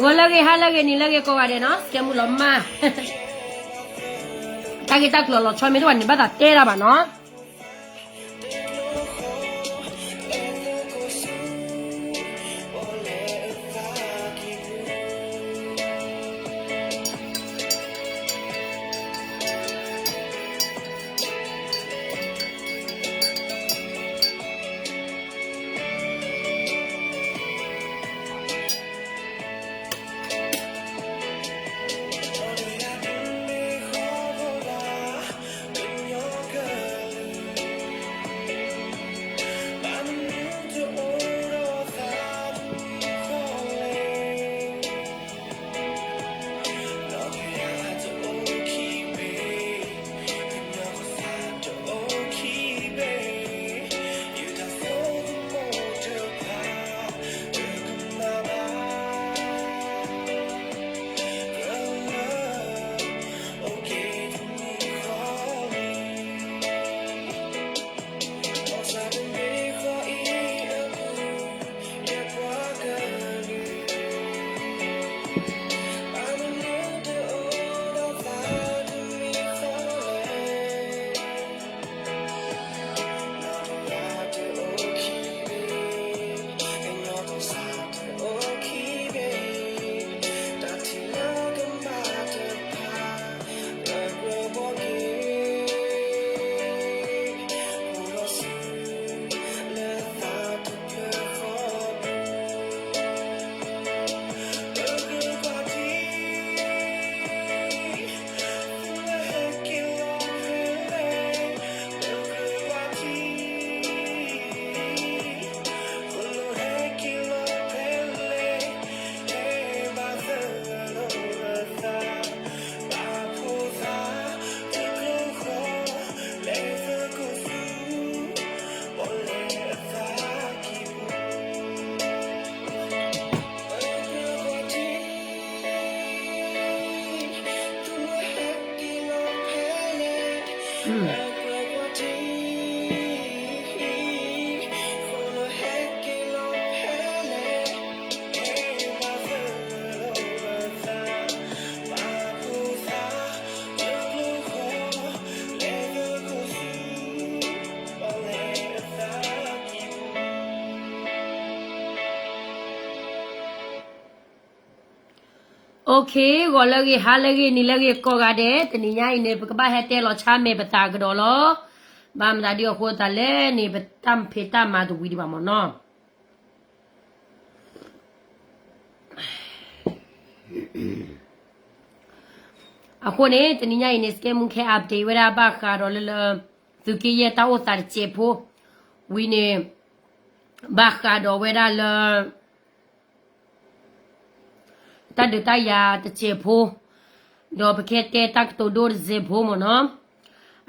ဂီၤလၢအဂ့ၤ ဟါလၢအဂ့ၤ နံၤလၢအဂ့ၤ ကိးဂၤဒဲးနီၤ စကဲမူလီၤမၢ် တၢ်ဂ့ၢ်တၢ်ကျိၤလီၤဆီမ့ၢ်တအိၣ်ဘၣ်န့ၣ် ဘၣ်သးတဲတၢ်ဘၣ်နီၤ. Okay, ဂီၤလၢအဂ့ၤ ဟါလၢအဂ့ၤ နံၤလၢအဂ့ၤ ကိးဂၤဒဲး, တနံၤညါအံၤန့ၣ် ပကဘၣ်ဟဲတဲလီၤဆါမဲာ်ပသးကဒီးလီၤ. ဘၣ်မတၤဒ်အဃိသတးလဲၣ်န့ၣ် ပတၢ်ဖံးတၢ်မၤတဝံၤဒံးဘၣ်မ့ၢ်နီၤ. အဃိန့ၣ် တနံၤညါအံၤန့ၣ် စကဲမူခဲ update ဝဲဒၣ်ဘၣ်ဃးဒီးလၢလၢ သုးက့ယဲၢ်တၢ်အိၣ်သးတစဲးဖိ ဝံၤန့ၣ် ဘၣ်ဃးဒီးဝဲဒၣ်လၢ တၢ်ဒုးတၢ်ယၤတစဲးဖိ ဒီးပကတဲတၢ်ကတိၤဒိတစဲးဖိမ့ၢ်နီၤ.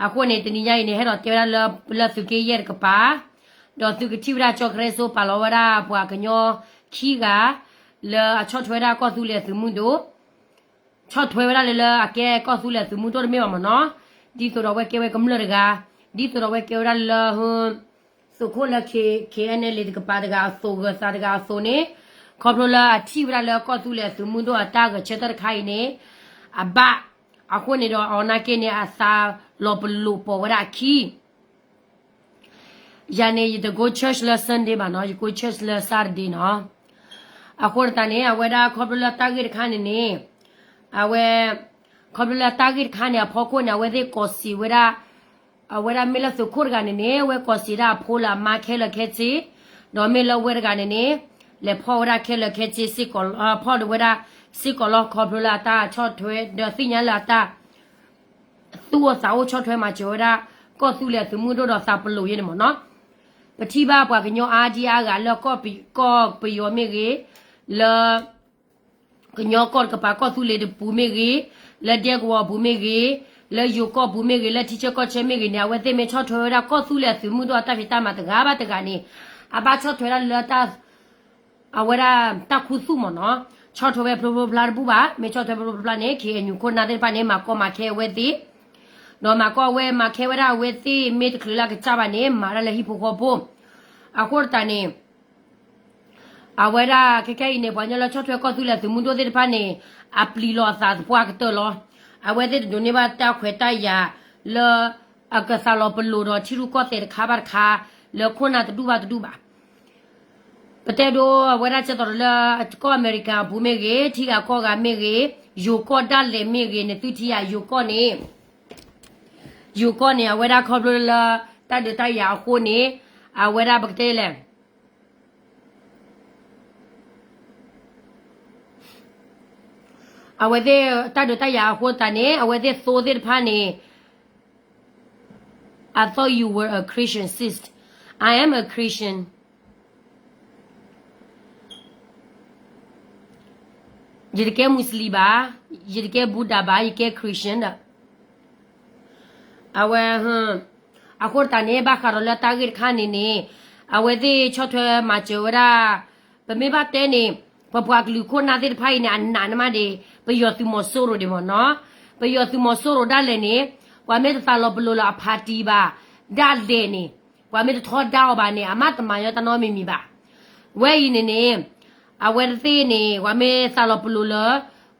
အဃိန့ၣ် တနံၤညါအံၤန့ၣ် ဟဲဒီးတဲဝဲဒၣ်လၢ လၢသုးက့ယဲၢ်တကပၤ, ဒီးသုကထံၣ်ဝဲဒၣ်ကၠီကရၢစိပာ်လီၤဝဲဒၣ်ပှၤကညီခံဂၤ လၢအဆီၣ်ထွဲဝဲဒၣ်ကီၢ်သူလ့ၤသုးမုၢ်ဒိၣ် ဆီၣ်ထွဲဝဲဒၣ်လၢလၢအကဲကီၢ်သူလ့ၤသုးမုၢ်ဒိၣ်တမ့ၢ်ဘၣ်မ့ၢ်နီၤ, ဒ်သိးဒီးအဝဲကဲဝဲကမျၢၢ်တဂၤ, ဒ်သိးဒီးအဝဲကဲဝဲဒၣ်လၢ သုးခိၣ်လၢ K-, K N L A တကပၤတဂၤအသိး ဂၢၤသးတဂၤအသိးန့ၣ်, ခီဖျိလၢအထံၣ်ဝဲဒၣ်လၢကီၢ်သူလ့ၤသုးမုၢ်ဒိၣ်အတၢ်ဂဲၤဆၢထၢၣ်တခါအံၤန့ၣ်, အဘၣ်, အဃိန့ၣ်ဒီးအီၤနာ်က့န့ၣ် အသးလီၤပလိာ်ပိာ်ဝဲဒၣ်အခံ ယၤန့ၣ် ယတ go church လၢ Sunday ဘၣ်နီၤ, ယ go church လၢ Saturday နီၤ. အဃိသတးန့ၣ် အဝဲဒၣ်ခီဖျိလၢတၢ်ဂ့ၢ်တခါန့ၣ်န့ၣ်, အဝဲ, ခီဖျိလၢတၢ်ဂ့ၢ်တခါန့ၣ် အဖီခိၣ်န့ၣ် အဝဲသ့ၣ်ကိးစံးဝဲဒၣ်, အဝဲဒၣ်မ့ၢ်လၢသုးခိၣ်တဂၤန့ၣ်န့ၣ် အဝဲကိးစံးဒၣ်အဖိလၢအမါခဲလၢာ်ခဲဆ့, ဒီးမ့ၢ်လၢအဝဲတဂၤန့ၣ်န့ၣ်, လဲၤဖီၣ်ဝဲဒၣ်ခဲလၢာ်ခဲဆ့စ့ၢ်ကီး, ဖီၣ်ဒၣ်ဝဲဒၣ်စ့ၢ်ကီးလီၤ ခီဖျိလၢအတၢ်ဆီၣ်ထွဲ ဒီးသ့ၣ်ညါလၢအတၢ် သူၣ်အိၣ်သးအိၣ်ဆီၣ်ထွဲမၤစၢၤဝဲဒၣ် ကီၢ်သူလ့ၤအသုးမုၢ်ဒိၣ်ဒီးသးပလိာ်ယဲန့ၣ်မ့ၢ်နီၤ. ပထံၣ်ဘၣ်ပှၤကညီအါဒံအါဂၤလၢကီၢ်ပယီၤမ့ၢ်ဂ့ၤ, လၢ ကညီကီၢ်တကပၤကီၢ်သူလ့ၤတပူၤမ့ၢ်ဂ့ၤ, လၢဒဲကဝီၤအပူၤမ့ၢ်ဂ့ၤ, လၢယိၤကီၢ်ပူၤမ့ၢ်ဂ့ၤ, လၢထံဆၢကီၢ်ဆၢမ့ၢ်ဂ့ၤန့ၣ် အဝဲသ့ၣ်မ့ၢ်ဆီၣ်ထွဲဝဲဒၣ်ကီၢ်သူလ့ၤအသုးမုၢ်ဒိၣ်အတၢ်ဖံးတၢ်မၤတဂၤဘၣ်တဂၤန့ၣ်, အဘၣ်ဆီၣ်ထွဲဒၣ်လၢတၢ် အဝဲဒၣ်တၢ်ခူသူၣ်မ့ၢ်နီၤ, ဆီၣ်ထွဲဝဲဖျိဖျိဖျါတဘူၣ်ဘၣ်, မ့ၢ်ဆီၣ်ထွဲဖျိဖျိဖျါန့ၣ် K N U ခိၣ်နၢ်သ့ၣ်တဖၣ်န့ၣ် မၤကီမၤခဲအဝဲသ့ၣ်, ဒီးမၤကီအဝဲမၤခဲဝဲဒၣ်အဝဲသ့ၣ် မ့ၢ်တချုးလၢအကစၢ်ဘၣ်န့ၣ် မၤဒၣ်လၢဟံၣ်ဖိဃီဖိ, အဃိသတးန့ၣ် အဝဲဒၣ်ခဲခဲအံၤန့ၣ် ပှၤကညီလၢဆီၣ်ထွဲကီၢ်သူလ့ၤသုးမုၢ်ဒိၣ်သ့ၣ်တဖၣ်န့ၣ် အပျံၤလီၤအသးသပှၢ်ကတၢၢ်လီၤ. အဝဲသ့ၣ်တဒိးန့ၢ်ဘၣ်တၢ်ခွဲးတၢ်ယာ်လၢ အကသးလီၤပလိာ်ဒီးထံရူၢ်ကီၢ်သဲးတခါဘၣ်တခါ လၢခိၣ်နၢ်တဒူၣ်ဘၣ်တဒူၣ်ဘၣ်. ပတဲဒိအဝဲဒၣ်ကဲသိးဒီးလၢကီၢ်အမဲရကၤအပူၤမ့ၢ်ဂ့ၤ, ထံဂၤကီၢ်ဂၤမ့ၢ်ဂ့ၤ, ယိၤကီၢ်ဒၣ်လဲာ်မ့ၢ်ဂ့ၤ, နသုထံၣ်ဧါ ယိၤကီၢ်န့ၣ် ယိၤကီၢ်န့ၣ် အဝဲဒၣ်ခီဖျိလၢ တၢ်ဒုးတၢ်ယၤအဃိန့ၣ် အဝဲဒၣ်ပကတဲလဲၣ် အဝဲသ့ၣ်တၢ်ဒုးတၢ်ယၤအဃိသတးန့ၣ် အဝဲသ့ၣ်သိသ့ၣ်တဖၣ်န့ၣ် I thought you were a Christian, sis. I am a Christian. ယတကဲ Muslim ဘၣ်, ယတကဲ Buddha ဘၣ်, ယကဲ Christian ဒီး အဝဲ အဃိသတးန့ၣ် ဘၣ်ဃးဒီးလၢတၢ်ဂ့ၢ်တခါန့ၣ်န့ၣ် အဝဲသ့ၣ်ဆီၣ်ထွဲမၤစၢၤဝဲဒၣ် ပမ့ၢ်ဘၣ်တဲန့ၣ် ပပှၤကလုာ်ခိၣ်နၢ်သ့ၣ်တဖၣ်အံၤန့ၣ် အနာ်န့ၢ်မးဒံး ပယီၤသုးမီၤစိရိၤဒံးမ့ၢ်နီၤ. ပယီၤသုးမီၤစိရိၤဒၣ်လဲာ်န့ၣ် ပှၤမ့ၢ်တသးလီၤပလိာ်လၢအ party ဘၣ် ဒၣ်လဲာ်န့ၣ် ပှၤမ့ၢ်တထီဒါအီၤဘၣ်န့ၣ် အမ့ၢ်တမၤညီတၢ်နီတမံၤမံၤဘၣ်. ဝဲအံၤန့ၣ်န့ၣ် အဝဲသ့ၣ်န့ၣ် ပှၤမ့ၢ်သးလီၤပလိာ်လၢ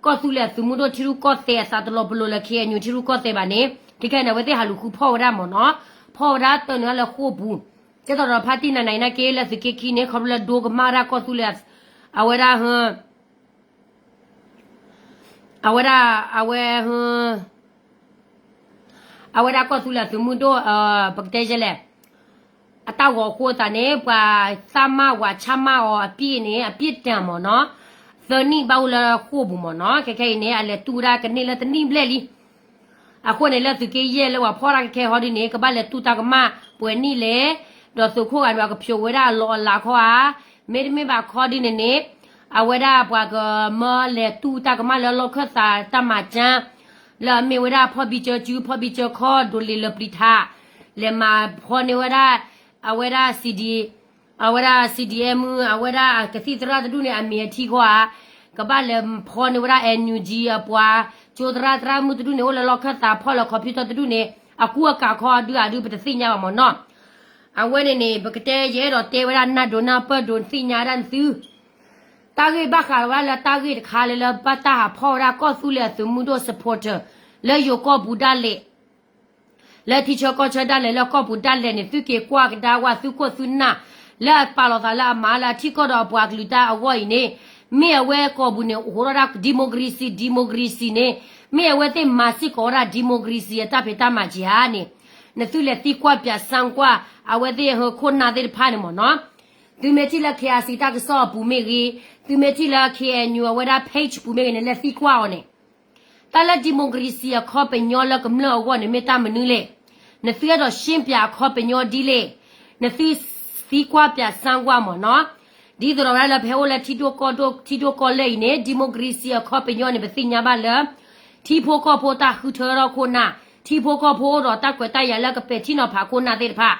ကီၢ်သူလ့ၤအသုးမုၢ်ဒိၣ်ထံရူၢ်ကီၢ်သဲး အသးတလီၤပလိာ်လၢ K N U ထံရူၢ်ကီၢ်သဲးဘၣ်န့ၣ် ခဲခဲအံၤန့ၣ် အဝဲသ့ၣ်ဟးလူၤဃုဖီၣ်ဝဲဒၣ်မ့ၢ်နီၤ. ဖီၣ်ဝဲဒၣ်တၢ်နုာ်လၢဃိာ်ပူၤ ကဲသိးဒီးဖါတံၢ်နၤနၤအံၤနာ်က့ လၢသုးက့ခံန့ၣ် ခီဖျိလၢဒိကမၣ်ဝဲဒၣ်ကီၢ်သူလ့ၤ အဝဲဒၣ် အဝဲဒၣ် အဝဲ အဝဲဒၣ်ကီၢ်သူလ့ၤသုးမုၢ်ဒိၣ် ပကတဲယဲလဲၣ် အတၢ်ဂီၤအဃိသတးန့ၣ် ပှၤသးမၢ်ဝၤဆၣ်မၢ်အီၤအပျ့ၢ်န့ၣ် အပျ့ၢ်တၢ်မ့ၢ်နီၤ သၢနံၣ်ဘၣ်အိၣ်လၢဃိာ်ပူၤမ့ၢ်နီၤ. ခဲခဲအံၤန့ၣ် အလဲၤတူၢ်ဝဲဒၣ်ကန့ၢ်လၢတနံၣ်ဘျဲၣ်လံ အဃိန့ၣ် လၢသုးက့ယဲၢ်လၢပှၤဖီၣ်တၢ်ခဲခဲဟီဒ်န့ၣ် ကဘၣ်လဲၤတူၢ်တၢ်ကမၣ်ပှဲၤနံၣ်လဲၣ်, ဒီးသုးခိၣ်ဂၤန့ၣ် အကဖျိးဝဲဒၣ်အလီၢ်အလၤခီဧါ, မ့တမ့ၢ်ဘၣ်ခီဒ်န့ၣ်န့ၣ် အဝဲဒၣ်ပှၤကမၢလဲၤတူၢ်တၢ်ကမၣ်လၢလီၢ်ခၢၣ်သးတၢ်မၤကၠၢ လၢအမ့ၢ်ဝဲဒၣ်ဖီၣ်ဘံကၢစု ဖီၣ်ဘံကၢခီ ဒိးလ့ၤလၢပျံၤထး လဲၤမၤဖီန့ၢ်ဝဲဒၣ် အဝဲဒၣ် C D အဝဲဒၣ် C D M အဝဲဒၣ်ကသံၣ်သရၣ်တဒူၣ်န့ၣ် အမံၤအထံဃီဧါ, ကဘၣ်လဲၤဖီန့ၢ်ဝဲဒၣ် N U G အပှၤ ကၠိသရၣ်သရၣ်မုၣ်တဒူၣ်န့ၣ် အိၣ်လၢလီၢ်ခၢၣ်သးဖီၣ်လၢ computer တဒူၣ်န့ၣ် အကူအကၤခီဒုအဒုပတသ့ၣ်ညါဘၣ်မ့ၢ်နီၤ. အဝဲန့ၣ်န့ၣ် ပကတဲယအဲၣ်ဒိးတဲဝဲဒၣ်နၢ်ဒိးနၢ်ပၢၢ်ဒိး သ့ၣ်ညါဝဲဒၣ်နသု တၢ်ဂ့ၢ်ဘၣ်ဃးဝဲဒၣ်လၢတၢ်ဂ့ၢ်တခါလၢလၢဘၣ်တၢ်ဟးဖီၣ်ဝဲဒၣ်ကီၢ်သူလ့ၤအသုးမုၢ်ဒိၣ် supporter လၢယိၤကီၢ်ပူၤဒၣ်လဲာ် လၢထံဆၢကီၢ်ဆၢဒၣ်လဲာ်လၢကီၢ်ပူၤဒၣ်လဲာ်န့ၣ် သုက့ၤကွၢ်ကဒါဝဲသုခိၣ်သုနၢ် လၢအပာ်လီၤသးလၢအမၤလၢအထံကီၢ်ဒီးအပှၤကလုာ်တၢ်အဂီၢ်အံၤန့ၣ် မ့ၢ်အဝဲကီၢ်ပူၤန့ၣ် အိၣ်ဒီးဒၣ် democracy democracy န့ၣ် မ့ၢ်အဝဲသ့ၣ်မၤစ့ၢ်ကီးဝဲဒၣ် democracy အတၢ်ဖံးတၢ်မၤက့ၤဧါန့ၣ် နသုလဲၤသံကွၢ်ပၠးစၢကွၢ် အဝဲသ့ၣ်ဟၢခိၣ်နၢ်သ့ၣ်တဖၣ်န့ၣ်မ့ၢ်နီၤ. သုမ့ၢ်ထံၣ်လၢ K I C တၢ်ကစီၣ်အပူၤမ့ၢ်ဂ့ၤ, သုမ့ၢ်ထံၣ်လၢ K N U အဝဲဒၣ် page ပူၤမ့ၢ်ဂ့ၤန့ၣ် လဲၤသံကွၢ်အီၤန့ၣ် တၢ်လၢ democracy အခီပညီလၢကမျၢၢ်အဂီၢ်န့ၣ် မ့ၢ်တၢ်မနုၤလဲၣ်. နသုအဲၣ်ဒိးရှင်းပြအခီပညီဒ်လဲၣ်. နသုသံကွၢ်ပၠးစၢကွၢ်မ့ၢ်နီၤ. ဒ်သိးဒီးဝဲဒၣ်လၢပဟဲအိၣ်လၢထံဒိၣ်ကီၢ်ဒိၣ်ထံဒိၣ်ကီၢ်လဲၢ်အံၤန့ၣ် democracy အခီပညီန့ၣ် ပသ့ၣ်ညါဘၣ်လၢ ထံဖိကီၢ်ဖိတၢ်ဃုထၢထီၣ်ခိၣ်နၢ်, ထံဖိကီၢ်ဖိအိၣ်ဒီးတၢ်ခွဲးတၢ်ယာ်လၢကပဲာ်ထံနီၤဖးခိၣ်နၢ်သ့ၣ်တဖၣ်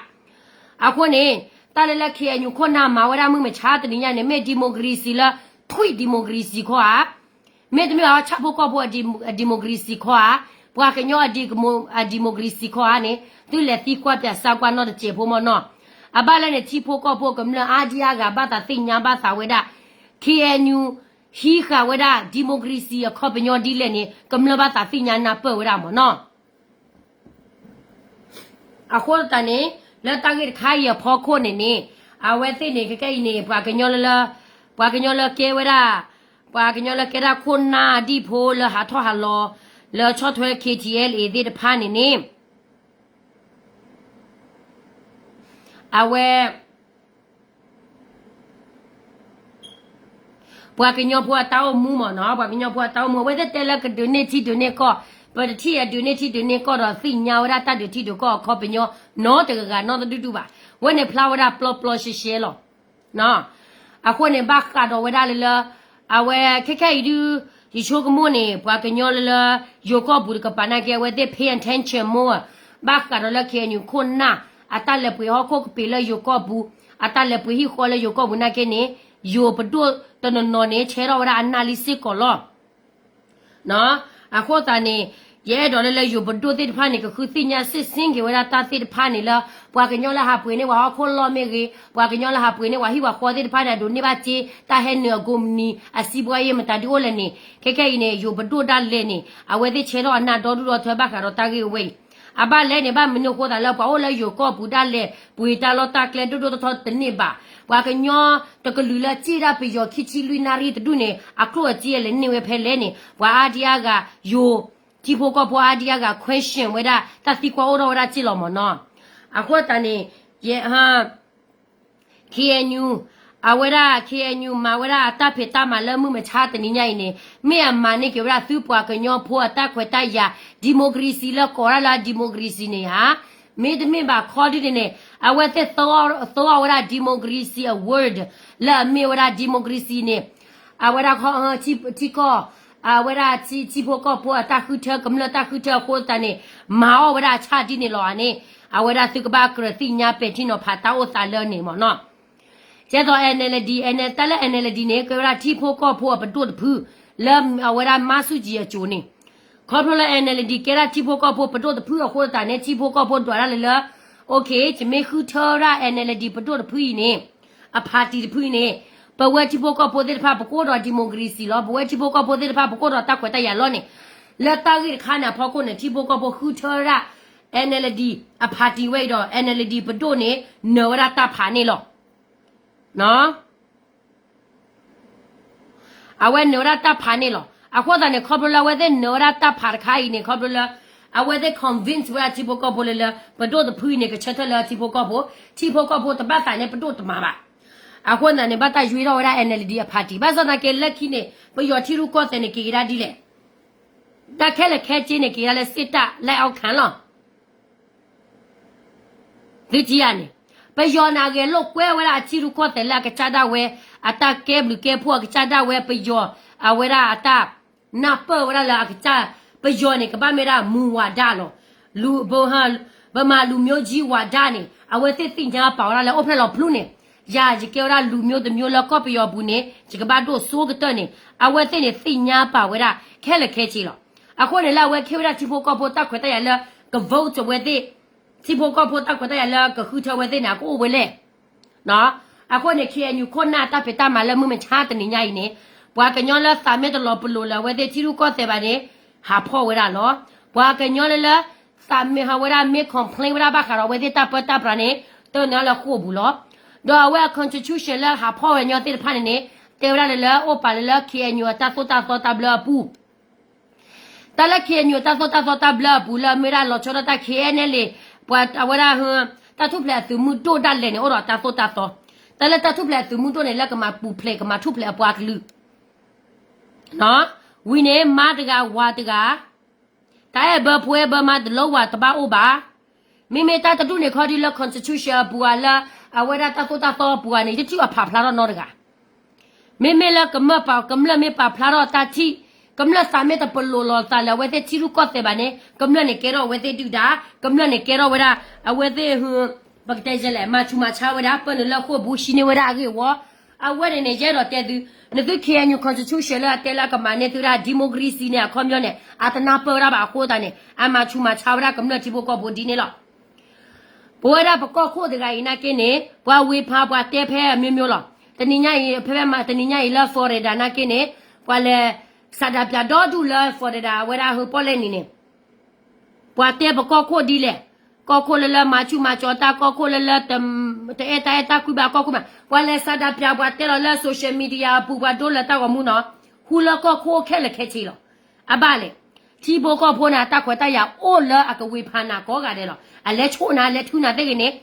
အဃိန့ၣ် တၢ်လၢလၢ K N U ခိၣ်နၢ်မၤဝဲဒၣ်မုၢ်မဆါတနံၤညါန့ၣ် မ့ၢ် democracy လၢ ထွံၣ် democracy ခီဧါ, မ့တမ့ၢ်ဘၣ်ဆၣ်ဖိကီၢ်ဖိအ democracy ခီဧါ, ပှၤကညီအ democracy ခီဧါန့ၣ် သုလဲၤသံကွၢ်ပၠးစၢကွၢ်နီတစဲးဖိမ့ၢ်နီၤ. အဘၣ်လၢန့ၣ် ထံဖိကီၢ်ဖိကမျၢၢ်အါဒံအါဂၤဘၣ်သးသ့ၣ်ညါဘၣ်သးဝဲဒၣ် K N U ဟံးဃာ်ဝဲဒၣ် democracy အခီပညီဒ်လဲၣ်န့ၣ် ကမျၢၢ်ဘၣ်သးသ့ၣ်ညါနၢ်ပၢၢ်ဝဲဒၣ်မ့ၢ်နီၤ. အဃိသတးန့ၣ် လၢတၢ်ဂ့ၢ်တခါအံၤအဖီခိၣ်န့ၣ်န့ၣ် အဝဲသ့ၣ်န့ၣ် ခဲကဲအံၤန့ၣ် ပှၤကညီလၢလၢ ပှၤကညီလၢကဲဝဲဒၣ် ပှၤကညီလၢကဲဒၣ်ခိၣ်နၢ်ဒံၣ်ဖိလၢဟးထီၣ်ဟးလီၤ လၢဆီၣ်ထွဲ K T L A သ့ၣ်တဖၣ်န့ၣ်န့ၣ် အဝဲ ပှၤကညီဖိအတၢ်အိၣ်မူမ့ၢ်နီၤ, ပှၤကညီဖိအတၢ်အိၣ်မူ အဝဲသ့ၣ်တဲလၢကဒုးန့ၢ်ထံဒုးန့ၢ်ကီၢ်, ပတထံၣ်အဒုးန့ၢ်ထံဒုးန့ၢ်ကီၢ်ဒီးသ့ၣ်ညါဝဲဒၣ်တၢ်ဒုးထံဒုးကီၢ်အခီပညီ နီတဂၤဂၤနီတဒူၣ်ဒူၣ်ဘၣ်. ဝဲန့ၣ်ဖျါဝဲဒၣ်ပျီပျီရှဲရှဲလီၤ. အဃိန့ၣ် ဘၣ်ဃးဒီးဝဲဒၣ်လၢလၢ အဝဲခဲခဲအံၤဒုး ယဆိကမိၣ်န့ၣ် ပှၤကညီလၢလၢ ယိၤကီၢ်ပူၤတကပၤနာ်က့ အဝဲသ့ၣ် pay attention more ဘၣ်ဃးဒီးလၢ K N U ခိၣ်နၢ် အတၢ်လဲၤပှ့ၤဟီၣ်ခိၣ်ကပ့ၤလၢယိၤကီၢ်ပူၤ, အတၢ်လဲၤပှ့ၤဟံၣ်ဃီလၢယိၤကီၢ်ပူၤနာ်က့န့ၣ် ယိၤပဒိၣ်တနီၤနီၤန့ၣ် ဆဲထီၣ်ဝဲဒၣ်အနၢ်လံစ့ၢ်ကီးလီၤ. အဃိသတးန့ၣ် ယအဲၣ်ဒိးလၢလၢယိၤပဒိၣ်သ့ၣ်တဖၣ်န့ၣ် ကဃုသ့ၣ်ညါစ့ၣ်စ့ၣ်က့ၤဝဲဒၣ်တၢ်သ့ၣ်တဖၣ်န့ၣ်လၢ ပှၤကညီလၢဟးပှ့ၤန့ၢ်ပှၤဟီၣ်ခိၣ်လီၢ်မ့ၢ်ဂ့ၤ, ပှၤကညီလၢဟးပှ့ၤန့ၢ်ပှၤဟံၣ်ပှၤဃီသ့ၣ်တဖၣ်န့ၣ် အဒိးန့ၢ်ဘၣ်စ့ တၢ်ဟဲနုာ်အကိးမုၢ်နံၤ အစံးဘှါယဲၢ်မတၤဒုးအိၣ်လဲၣ်န့ၣ် ခဲခဲအံၤန့ၣ် ယိၤပဒိၣ်ဒၣ်လဲာ်န့ၣ် အဝဲသ့ၣ်ဆဲထီၣ်အနၢ်ဒီဒူၣ်ဒီထၢဘၣ်ဃးဒီးတၢ်ဂ့ၢ်အဝဲအံၤ အဘၣ်လဲၣ်န့ၣ် ဘၣ်မနုၤအဃိသးလၢ ပှၤအိၣ်လၢယိၤကီၢ်ပူၤဒၣ်လဲာ် ပှ့ၤတၢ်လီၢ်တၢ်ကျဲဒိၣ်ဒိၣ်ထီထီတန့ၢ်ဘၣ်. ပှၤကညီတကလုာ်လၢစ့ၣ်ဒၣ်ပယီၤခံဆံလွံၢ်နၣ်ရံၣ်တဒူၣ်န့ၣ် အကျိၣ်အစ့လဲၤန့ၢ်ဝဲဖဲလဲၣ်န့ၣ် ပှၤအါဒံအါဂၤ ယိၤ ထံဖိကီၢ်ဖိအါဒံအါဂၤ question ဝဲဒၣ် တၢ်သံကွၢ်အိၣ်ထီၣ်ဝဲဒၣ်စ့ၢ်လီၤမၢ်နီၤ. အဃိသတးန့ၣ် ယ KNU အဝဲဒၣ် KNU မၤဝဲဒၣ်အတၢ်ဖံးတၢ်မၤလၢမုၢ်မဆါတနံၤညါအံၤန့ၣ် မ့ၢ်အမၤန့ၢ်က့ၤဝဲဒၣ်သုပှၤကညီဖိအတၢ်ခွဲးတၢ်ယာ် democracy လၢကိးဒၣ်လၢ democracy န့ၣ်ဧါ. မ့တမ့ၢ်ဘၣ်ခီဒုန့ၣ်န့ၣ် အဝဲသ့ၣ်သဝီဝဲဒၣ် democracy အ word လၢအမ့ၢ်ဝဲဒၣ် democracy န့ၣ် အဝဲဒၣ်ခီ ထံကီၢ် အဝဲဒၣ်ထံကီၢ်အဝဲဒၣ်ထံဖိကီၢ်ဖိအတၢ်ဃုထၢကမျၢၢ်တၢ်ဃုထၢအဃိသတးန့ၣ် မၤအီၣ်ဝဲဒၣ်အဆၣ်ဒ်န့ၣ်လီၤဧါန့ၣ် အဝဲဒၣ်သုကဘၣ်ကြၢးသ့ၣ်ညါပဲာ်ထံနီၤဖးတၢ်အိၣ်သးလၢန့ၣ်မၢ်နီၤ. ကဲသိး NLD တၢ်လၢ NLD န့ၣ် ကဲဝဲဒၣ်ထံဖိကီၢ်ဖိအပဒိၣ်တဖု လၢအဝဲဒၣ်မါဆူၣ်ကၠံအစိၤန့ၣ် ခီဖျိလၢ NLD ကဲဒၣ်ထံဖိကီၢ်ဖိပဒိၣ်တဖုအဃိသတးန့ၣ် ထံဖိကီၢ်ဖိဒွးဒၣ်လၢလၢ okay ယမ့ၢ်ဃုထၢဝဲဒၣ် NLD ပဒိၣ်တဖုအံၤန့ၣ် အ party တဖုအံၤန့ၣ် ပဝဲထံဖိကီၢ်ဖိသ့ၣ်တဖၣ် ပကအိၣ်ဒီး democracy လီၤ. ပဝဲထံဖိကီၢ်ဖိသ့ၣ်တဖၣ် ပကအိၣ်ဒီးတၢ်ခွဲးတၢ်ယာ်လီၤန့ၣ် လၢတၢ်ဂ့ၢ်တခါန့ၣ်အဖီခိၣ်န့ၣ် ထံဖိကီၢ်ဖိဃုထၢဝဲဒၣ် NLD အ party ဝဲအံၤဒီး NLD ပဒိၣ်န့ၣ် နၢၤဝဲဒၣ်တၢ်ဖးန့ၣ်လီၤ. အဝဲနၢၤဝဲဒၣ်တၢ်ဖးန့ၣ်လီၤ. အဃိသတးန့ၣ် ခီဖျိလၢအဝဲသ့ၣ်နၢၤဝဲဒၣ်တၢ်ဖးတခါအံၤန့ၣ် ခီဖျိလၢ အဝဲသ့ၣ် convince ဝဲဒၣ်ထံဖိကီၢ်ဖိလၢလၢ ပဒိၣ်တဖုအံၤန့ၣ် ကဆၢထၢၣ်လၢထံဖိကီၢ်ဖိ, ထံဖိကီၢ်ဖိတဘၣ်သးန့ၣ် ပဒိၣ်တမၤဘၣ်. အဃိသတးန့ၣ် ဘၣ်တၢ်ယွ့ထီၣ်ဝဲဒၣ် NLD အ party ဘၣ်ဆၣ်သနာ်က့လၢခံန့ၣ် ပယီၤထံရူၢ်ကီၢ်သဲးန့ၣ် က့ၤကဒါဒ်လဲၣ် တၢ်ခဲလၢာ်ခဲဆ့န့ၣ် က့ၤကဒါလၢစ့ၣ်တၢ်လၢအီၣ်ခၢၣ်လီၤ. သုထံယၤန့ၣ် ပယီၤန့ၣ် အဂဲၤလိာ်ကွဲဝဲဒၣ်အထံရူၢ်ကီၢ်သဲးလၢအကစၢ်ဒၣ်ဝဲ အတၢ်ကဲဘျုးကဲဖှိၣ်အကစၢ်ဒၣ်ဝဲပယီၤ အဝဲဒၣ်အတၢ်နၢ်ပၢၢ်ဝဲဒၣ်လၢအကစၢ် ပယီၤန့ၣ် ကဘၣ်မ့ၢ်ဒၣ်မူဝါဒလီၤ. လူ ဗမာလူမျိုးကြီးဝါဒန့ၣ် အဝဲသ့ၣ်သ့ၣ်ညါပာ်ဝဲဒၣ်လၢအိၣ်ဖျဲၣ်လီၤဖျူန့ၣ် ယၤယကဲဝဲဒၣ်လူမျိုးတစ်မျိုးလၢကီၢ်ပယီၤပူၤန့ၣ် ယကဘၣ်ဒိၣ်စိကတၢၢ်န့ၣ် အဝဲသ့ၣ်န့ၣ်သ့ၣ်ညါပာ်ဝဲဒၣ်ခဲလၢာ်ခဲဆ့လီၤ. အဃိန့ၣ် လၢအဝဲကဲဝဲဒၣ်ထံဖိကီၢ်ဖိတၢ်ခွဲးတၢ်ယာ်လၢက vote အဝဲသ့ၣ်, ထံဖိကီၢ်ဖိတၢ်ခွဲးတၢ်ယာ်လၢကဃုထၢဝဲသ့ၣ်န့ၣ် အကအိၣ်ဝဲလဲၣ်. အဃိန့ၣ် KNU ခိၣ်နၢ်တၢ်ဖံးတၢ်မၤလၢမုၢ်မဆါတနံၤညါအံၤန့ၣ် ပှၤကညီလၢသးမ့ၢ်တလီၤပလိာ်လၢအဝဲသ့ၣ်ထံရူၢ်ကီၢ်သဲးဘၣ်န့ၣ် ဟးဖီၣ်ဝဲဒၣ်လီၤ. ပှၤကညီလၢလၢ သးမ့ၢ်ဟးဝဲဒၣ်မ့ၢ် complain ဝဲဒၣ်ဘၣ်ဃးဒီးအဝဲသ့ၣ်တၢ်ပၢတၢ်ပြးန့ၣ် တၢၢ်န့ၢ်လၢဃိာ်ပူၤလီၤ. ဒီးအဝဲအ constitution လၢဟးဖီၣ်ဝဲညီသ့ၣ်တဖၣ်န့ၣ်န့ၣ် တဲဝဲဒၣ်လၢလၢအိၣ်ပာ်လၢလၢ KNU အတၢ်သိၣ်တၢ်သီတၢ်ဘျၢအပူၤ တၢ်လၢ KNU တၢ်သိၣ်တၢ်သီတၢ်ဘျၢအပူၤလၢအမ့ၢ်ဒၣ်လီၤဆီဒၣ်တၢ် KNLA ပှၤအဝဲဒၣ် တၢ်ထူၣ်ဖျဲးအသုးမုၢ်ဒိၣ်ဒၣ်လဲာ်န့ၣ် အိၣ်ဒီးတၢ်သိၣ်တၢ်သီ. တၢ်လၢတၢ်ထူၣ်ဖျဲးအသုးမုၢ်ဒိၣ်န့ၣ် လၢကမၤပူၤဖျဲးကမၤထူၣ်ဖျဲးအပှၤကလုာ် ဝံၤန့ၣ် မါတဂၤဝၤတဂၤ တၢ်အဲၣ်ဘၢဖိအဲၣ်ဘၢမါတလီၤဝၤတဘၣ်အိၣ်ဘၣ်. မ့မ့ၢ်တၢ်တဒူၣ်န့ၣ်ခီဒုလၢ constitution အပူၤဧါ လၢအဝဲဒၣ်တၢ်သိၣ်တၢ်သီအပူၤဧါန့ၣ် ယတထံၣ်အီၤပာ်ဖျါထီၣ်နီတဂၤ မ့မ့ၢ်လၢကမျၢၢ်ပာ် ကမျၢၢ်မ့ၢ်ပာ်ဖျါထီၣ်တၢ်ထံၣ်, ကမျၢၢ်သးမ့ၢ်တပလိာ်လီၤသးလၢအဝဲသ့ၣ်ထံရူၢ်ကီၢ်သဲးဘၣ်န့ၣ် ကမျၢၢ်န့ၣ်ကဲထီၣ်အဝဲသ့ၣ်ဒုၣ်ဒါ, ကမျၢၢ်န့ၣ်ကဲထီၣ်ဝဲဒၣ် အဝဲသ့ၣ် ပကတဲလဲၣ် မၤဆူးမၤဆါဝဲဒၣ် ပၢနုာ်လၢဃိာ်ပူၤ ဟံးန့ၢ်ဝဲဒၣ်အဂ့ၢ်အဝီ, အဝဲန့ၣ်န့ၣ် ယအဲၣ်ဒိးတဲသု, နသု KNU constitution လၢအတဲလၢအကမၤန့ၢ်သုဒၣ် democracy န့ၣ် အခီပညီန့ၣ် အတနၢ်ပၢၢ်ဝဲဒၣ်ဘၣ်အဃိသတးန့ၣ် အမၤဆူးမၤဆါဝဲဒၣ်ကမျၢၢ်ထံဖိကီၢ်ဖိဒ်န့ၣ်လီၤ. ပဝဲဒၣ်ပကီၢ်ခိၣ်တဂၤအံၤနာ်က့န့ၣ် ပှၤဝ့ၤဖးပှၤတဲဖဲအမျိုးမျိုးလီၤ. တနံၤညါအံၤ ဖဲဖဲမး တနံၤညါအံၤလၢ Florida နာ်က့န့ၣ် ပှၤလဲၤ ဆန္ဒပြ ဒီဒူၣ်လၢ Florida အဝဲဒၣ်ဟၢပီၣ်လဲၣ်နံၤန့ၣ် ပှၤတဲပကီၢ်ခိၣ်ဒ်လဲၣ်, ကီၢ်ခိၣ်လၢလၢမၤဆူးမၤကၠီၤတၢ် ကီၢ်ခိၣ်လၢလၢ တအဲၣ်တၢ်အဲၣ်တၢ်ကွံဘၣ်ကီၢ်ခိၣ်မး ပှၤလဲၤ ဆန္ဒပြ ပှၤတဲလီၤလၢ social media အပူၤ ပှၤဒိလၢတၢ်ဂီၤမူနီၤ, ဃူလၢကီၢ်ခိၣ်ခဲလၢာ်ခဲဆ့လီၤ. အဘၣ်လဲၣ်, ထံဖိကီၢ်ဖိန့ၣ် အတၢ်ခွဲးတၢ်ယာ်အိၣ်လၢအကဝ့ၤဖးနၤကိးဂၤဒဲးလီၤ. အလဲၤဆိၣ်နၤ လဲၤထုနၤသ့ၣ်ဂ့ၤန့ၣ်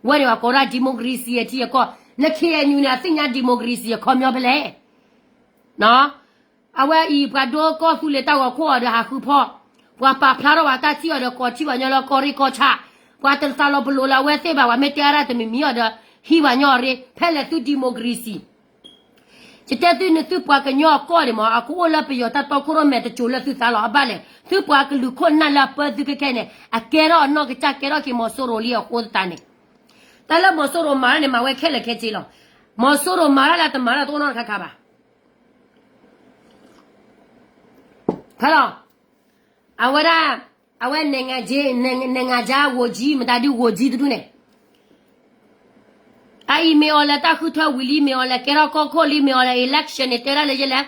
ဝဲန့ၣ်ပှၤကိးဒၣ် democracy အထံအကီၢ်, န KNU န့ၣ် အသ့ၣ်ညါ democracy အခီပညီဖဲလဲၣ် အဝဲအံၤ ပှၤဒိကီၢ်သူလ့ၤတၢ်ဂီၤခိၣ်အီၤဒီးဟးဃုဖီၣ်, ပှၤပာ်ဖျါထီၣ်ပှၤတၢ်ထံၣ်အီၤဒီး ကိးထံၣ်ပှၤညီလၢကီၢ်ရ့ၣ်ကီၢ်ဆၣ်, ပှၤတသးလီၤပလိာ်လၢအဝဲသ့ၣ်ဘၣ်, ပှၤမ့ၢ်တဲအါဒၣ်တမံၤမံၤအီၤဒီး ဟံးပှၤညီအီၤရ့, ဖဲလဲၣ်သု democracy ယတဲသုန့ၣ် သုပှၤကညီအကီၢ်န့ၣ်မး အကအိၣ်လၢပယီၤတၢ်တီခိၣ်ရိၣ်မဲတစိၤလၢသုသးလီၤ. အဘၣ်လဲၣ်, သုပှၤကလုာ်ခိၣ်နၢ်လၢအပၢသုခဲခဲန့ၣ် အကဲထီၣ်အနီၢ်ကစၢ် ကဲထီၣ်က့ၤမီၤစိရိၤလံအဃိသတးန့ၣ်, တၢ်လၢမီၤစိရိၤမၤန့ၣ် မၤဝဲခဲလၢာ်ခဲဆ့လီၤ. မီၤစိရိၤမၤတၢ်လၢအတမၤတၢ်တအိၣ်နီတခါခါဘၣ်. ဖဲလီၤ, အဝဲဒၣ် အဝဲ နိုင်ငံခြား ဝန်ကြီး မတၤဒု ဝန်ကြီး တဒူၣ်န့ၣ် အအံၤမ့ၢ်အီၤလဲၤတၢ်ဃုထၢဝံၤလံ မ့ၢ်အီၤလဲၤကဲထီၣ်ကီၢ်ခိၣ်လံ မ့ၢ်အီၤလဲၤ election န့ၣ် တဲဒၣ်လၢယဲလဲၣ်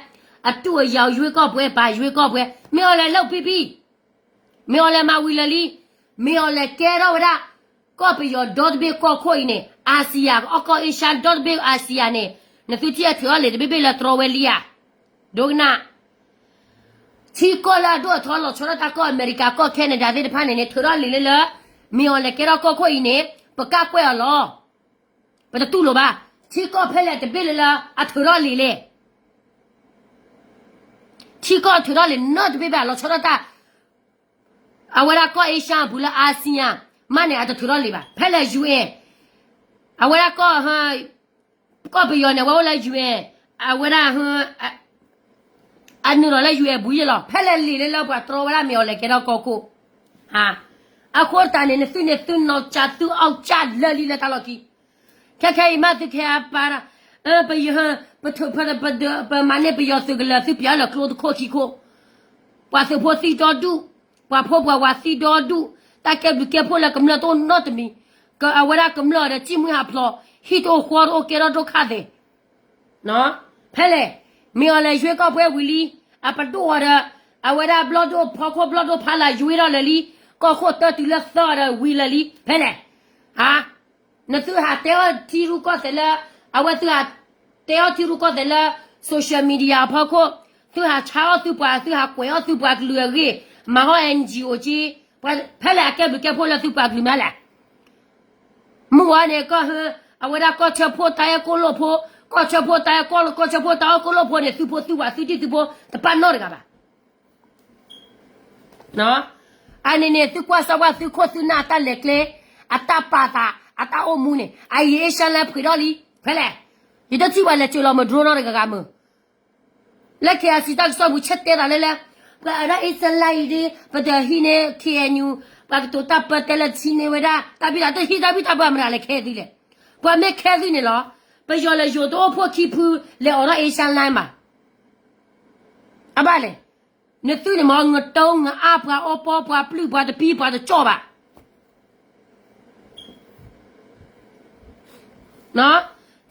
အတူၢ်အယၤ ရွေးကောက်ပွဲ ပာ် ရွေးကောက်ပွဲ မ့ၢ်အီၤလဲၤလၢ ပံပံ မ့ၢ်အီၤလဲၤမၤဝံၤလၢာ်လံ မ့ၢ်အီၤလဲၤကဲထီၣ်ဝဲဒၣ် ကီၢ်ပယီၤဒီတဘ့ၣ်ကီၢ်ခိၣ်အံၤန့ၣ် အၤစံယၤ အကီၢ် Asia ဒီတဘ့ၣ် အၤစံယၤန့ၣ် နသုထံၣ်အထုးထီၣ်လံာ်တဘ့ၣ်ဘ့ၣ်လၢတြီဝဲလံဧါ ဒိကနၣ် ထံကီၢ်လၢအဒိၣ်အထီလီၤဆီဒၣ်တၢ်ကီၢ်အမဲရကၤကီၢ် Canada သ့ၣ်တဖၣ်န့ၣ်န့ၣ် ထုးထီၣ်လံာ်လၢလၢ မ့ၢ်အီၤလဲၤကဲထီၣ်ကီၢ်ခိၣ်အံၤန့ၣ် ပကကွဲၢ်အီၤလီၤ ပတတူၢ်လိာ်ဘၣ် ထံကီၢ်ဖဲလဲၣ်တဘ့ၣ်လၢလၢအထုးထီၣ်လံာ်လဲၣ် ထံကီၢ်ထုးထီၣ်လံာ်နီတဘ့ၣ်ဘၣ် လီၤဆီဒၣ်တၢ် အဝဲဒၣ်ကီၢ် Asia အပူၤလၢ အၤစံယၤ မးန့ၣ် အတထုးထီၣ်လံာ်ဘၣ် ဖဲလဲၣ် UN အဝဲဒၣ်ကီၢ် ကီၢ်ပယီၤန့ၣ် အဝဲအိၣ်လၢ UN အဝဲဒၣ် အနုာ်လီၤလၢ UN ပူၤယဲလီၤ ဖဲလဲၣ်လံာ်လၢလၢပှၤတြီဝဲဒၣ်မ့ၢ်အီၤလဲၤကဲထီၣ်ကီၢ်ခိၣ် အဃိသတးန့ၣ် နသုန့ၣ်သုနီၢ်ကၠးသုအီၣ်ကၠၢ်လၢာ်လံလၢတၢ်လီၢ်ခံ ခဲခဲအံၤမးသုကဟဲပာ် ပယ ပမၤန့ၢ်ပယီၤသုးကလၢၤ သုပျဲလၢကျိတခိၣ်ခံခိၣ် ပှၤသုးဖိသံဒီဒူၣ်, ပှၤဖိပှၤဝၤသံဒီဒူၣ်, တၢ်ကဲဘျုးကဲဖှိၣ်လၢကမျၢၢ်တအိၣ်နီတမံၤ, အဝဲဒၣ်ကမျၢၢ်ဒီး စံၣ်မှံဟးဖျိး, ဟံၣ်တအိၣ်ဃီတအိၣ် ကဲထီၣ်ဒိၣ်ခါသ့ၣ်, ဖဲလဲၣ်, မ့ၢ်အီၤလဲၤရွေးကောက်ပွဲဝံၤလံ, အပဒိၣ်အီၤဒီး အဝဲဒၣ်ဘျီၣ်ဒိၣ်ဖီခိၣ်ဘျီၣ်ဒိၣ်ဖးလၢ်ရွေးထီၣ်လၢာ်လံ, ကီၢ်ခိၣ်တၢတုၤလၢသၢအီၤဒီးဝံၤလၢာ်လံ, ဖဲလဲၣ်, နသုဟးတဲအီၣ်ထံရူၢ်ကီၢ်သဲးလၢ, အဝဲသုဟးတဲအီၣ်ထံရူၢ်ကီၢ်သဲးလၢ social media အဖီခိၣ်, သုဟးဆါအီၣ်သုပှၤ, သုဟးကွဲးအီၣ်သုပှၤကလုာ်အဂ့ၢ်, မၤအီၣ် NGO က့, ဖဲလဲၣ်အကဲဘျုးကဲဖှိၣ်လၢသုပှၤကလုာ်မးလဲၣ်. မုၢ်ဝါန့ၣ် ကီၢ်ဟၢ, အဝဲဒၣ်ကီၢ်ဆၢဖှိၣ်တၢ်အဲၣ်ကိၣ်လိၣ်ဖိ, ကီၢ်ဆၢဖှိၣ်တၢ်အဲၣ်ကိၣ်လိၣ်, ကီၢ်ဆၢဖှိၣ်တၢ်အဲၣ်ကိၣ်လိၣ်ဖိန့ၣ် သုဖိသုဝၤသုဒံၣ်သုဖိ တပာ်နီတဂၤဘၣ်. အန့ၣ်န့ၣ် သုကွၢ်စၢ်ဝဲသုခိၣ်သုနၢ်အတၢ်လဲၤကျဲ, အတၢ်ပာ်သး, အတၢ်အိၣ်မူန့ၣ် အအံၤ Asian လၢဖှ့းထီၣ်လံ, ဖဲလဲၣ်, ယတထံၣ်ပှၤလဲၤစၢၤလီၤမုၢ် drone နီတဂၤဂၤမုၢ်, လၢ KIC တၢ်ကစီၣ်ပူၤ ဆဲးတဲသးလၢလၢ, ပှၤအဝဲဒၣ် Asian လၢအံၤဒ် ပတဟံးန့ၢ် KNU, ပှၤကတိၤတၢ်ပၢတဲလၢထံန့ၢ်ဝဲဒၣ် တၢ်ဘံၣ်တၢ် တဟံးတၢ်ဘံၣ်တၢ်ဘၢမနုၤလဲၣ် ခဲသုလဲၣ်, ပှၤမ့ၢ်ခဲသုန့ၣ်လီၤ, ပယီၤလဲၤယိၤတအိၣ်ဖှိၣ်ခံဖု လဲၤအိးထီၣ် Asian လၢမး အဘၣ်လဲၣ်, နသုန့ၣ်မ့ၢ် ငတိငအါ ပှၤအီပီ ပှၤပျုၢ် ပှၤတပံ ပှၤတကၠီၣ်ဘၣ်.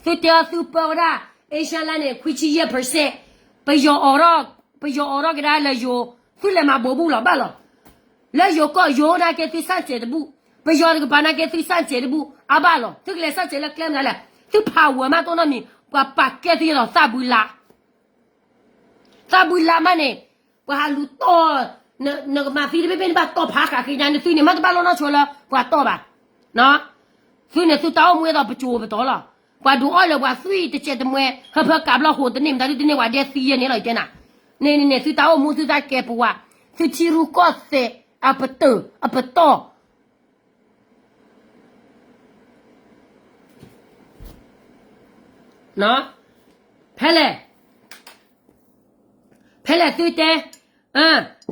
သုတဲအီၤသုပၢဝဲဒၣ် Asian လၢန့ၣ် ခွံဆံယဲၢ် percent, ပယီၤအိးထီၣ်, ပယီၤအိးထီၣ်ကဒါလၢယိၤ, သုလဲၤမၤဘိးဘူၣ်လီၤဘၣ်လီၤ. လၢယိၤကီၢ်ယိၤနာ်က့သုစၣ်စဲးတဘူၣ်, ပယီၤတကပၤနာ်က့သုစၣ်စဲးတဘူၣ် အဘၣ်လီၤ. သုကလဲၤစၣ်စဲးလၢကျဲမနုၤလဲၣ်, သုဖးဝဲမးတအိၣ်နီတမံၤ, ပှၤပာ်ကဲသုယဲလီၤ သးဘုလး သးဘုလးမးန့ၣ်, ပှၤဟးလူၤတီၢ်, နကမၤသံတဘ့ၣ်ဘ့ၣ်န့ၣ် ဘၣ်တီၢ်ဖးဃာ်ဃ့ညါန့ၣ် သုန့ၣ်မ့ၢ်တဘၣ်လိၣ်နီၢ်ဆိလၢပှၤတီၢ်ဘၣ်. သုန့ၣ်သုတၢ်အိၣ်မူအသိးပစိၤပတီၤလီၤ. ပှၤဒုးအီၣ်လၢပှၤသွံၣ်တစဲးတမှဲ ဟၢဖၢကးဘျီၣ်ဟိးတန့ၢ် မတၤဒုတန့ၢ်ပှၤဒဲသံယဲန့ၣ်လီၤ ယတဲနၤ. န့ၣ်န့ၣ်န့ၣ် သုတၢ်အိၣ်မူသုတၢ်ကဲပဝး, သုထံရူၢ်ကီၢ်သဲးအပတၢၢ်အပတီၢ် ဖဲလဲၣ်, ဖဲလဲၣ်သုတဲ,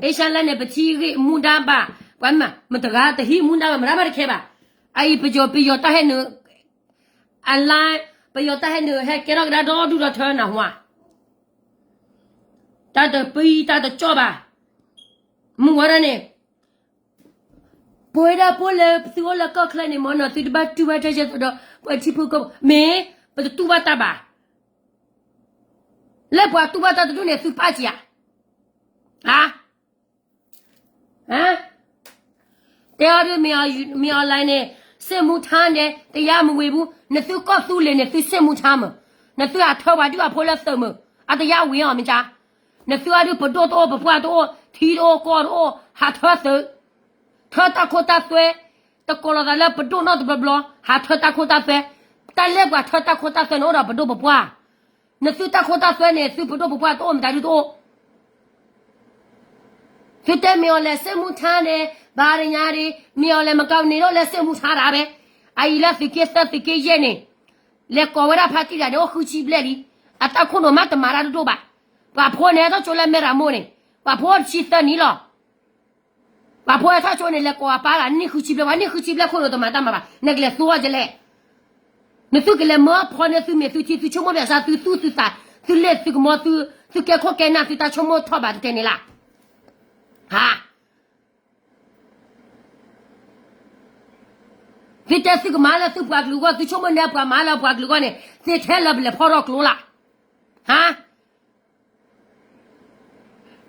Asian လၢန့ၣ် ပထံဂ့ၢ်မူဒါဘၣ်, ပှၤမ့ၢ်မတဂၤတဟံးမူဒါဘၣ် မတၤမးတခဲဘၣ်. အအံၤပယီၤ ပယီၤတၢ်ဟဲနုာ်, အလါ, ပယီၤတၢ်ဟဲနုာ်ဟဲကဲထီၣ်ကဒါဒီဒူၣ်ဒီထၢနၢ်ဟူဧါ, တၢ်တပံတၢ်တကၠီၣ်ဘၣ်. မုၢ်ဝါဒၣ်န့ၣ် ပဝဲဒၣ်ပအိၣ်လၢသုအိၣ်လၢကီၢ်ချၢန့ၣ် မ်နီၤသုတဘၣ်တူၢ်ဘၣ်တၢ်ယဲသိးဒီး ပှၤထံဖိကီၢ်ဖိ မ့ၢ်ပတတူၢ်ဘၣ်တၢ်ဘၣ်. လၢပှၤတူၢ်ဘၣ်တၢ်တဒူၣ်န့ၣ် သုပာ်စံးဧါ. ဧါ. တဲအီၤဒုး မ့ၢ်အီၤလဲၣ်န့ၣ် စစ်မှုထမ်း န့ၣ် တရားမဝင်ဘူး, နသုကီၢ်သူလ့ၤန့ၣ် သု စစ်မှုထမ်း မး, နသုဟးထၢပှၤဒုၣ်အဖိလၢသုးမုၢ်, အတရားဝင်ဧါ မ့ၢ်ကါ. နသုအဒုး ပဒိၣ်တအိၣ် ပပှၢ်တအိၣ် ထံတအိၣ်ကီၢ်တအိၣ် ဟးထၢသုး ထၢတၢ်ခိတၢ်သွဲ, တကိးလီၤသးလၢပဒိၣ်နီတဘျီဘျီ, ဟးထၢတၢ်ခိတၢ်သွဲ, တၢ်လၢပှၤထၢတၢ်ခိတၢ်သွဲန့ၣ် အိၣ်ဒီးပဒိၣ်ပပှၢ်, နသုတၢ်ခိတၢ်သွဲန့ၣ် သုပဒိၣ်ပပှၢ်တအိၣ် မတၤဒုတအိၣ်. သုတဲ မ့ၢ်အီၤလဲၣ် စစ်မှုထမ်း န့ၣ် ဘာညာ ဒီး မ့ၢ်အီၤလဲၣ် မကောင်းနေတော့လည်း စစ်မှုထမ်း ဒၣ်ပဲ, အအံၤလၢသုးက့သၢသုးက့ယဲၢ်န့ၣ်, လဲၤကိးဝဲဒၣ်ဖါတံၢ်တဂၤန့ၣ် အိၣ်ဃုဆံဘျဲၣ်လံ, အတၢ်ခိၣ်နူာ်မးတမၤတၢ်တဒိၣ်ဘၣ်, ပှၤဖိန့ၣ်ဟဲထီၣ်ကၠိလၢမဲၢ်ရမိၣ်န့ၣ်, ပှၤဖိတဆံသၢနံၣ်လီၤ. ပှၤဖိဟဲထီၣ်ကၠိန့ၣ် လဲၤကိးအပၢ်တဂၤ နံၣ်ဃုဆံဘျဲၣ်, ပှၤနံၣ်ဃုဆံဘျဲၣ်ခိၣ်နူာ်တမၤတၢ်မၤဘၣ်, နကလဲၤသူအီၤဒ်လဲၣ်. နသုကလဲၤမၢဖီန့ၢ်သုမ့ၢ်သုထံ သုဆိကမိၣ်ပျဲစၢ်သုသူၣ်သုသး, သုလ့ၣ်သုကမီၤ, သုကဲခိၣ်ကဲနၢ် သုတၢ်ဆိကမိၣ်ထီၣ်ဘၣ်တကဲန့ၣ်လၢ်. ဟါ. သုတဲသုကမၤလၢသုပှၤကလုာ်အဂီၢ်, သုဆိကမိၣ်န့ၢ်ပှၤမၤလၢပှၤကလုာ်အဂီၢ်န့ၣ် သ့ထဲလၢပလဲၤဖီထီၣ်ကျိလၢ်. ဟါ,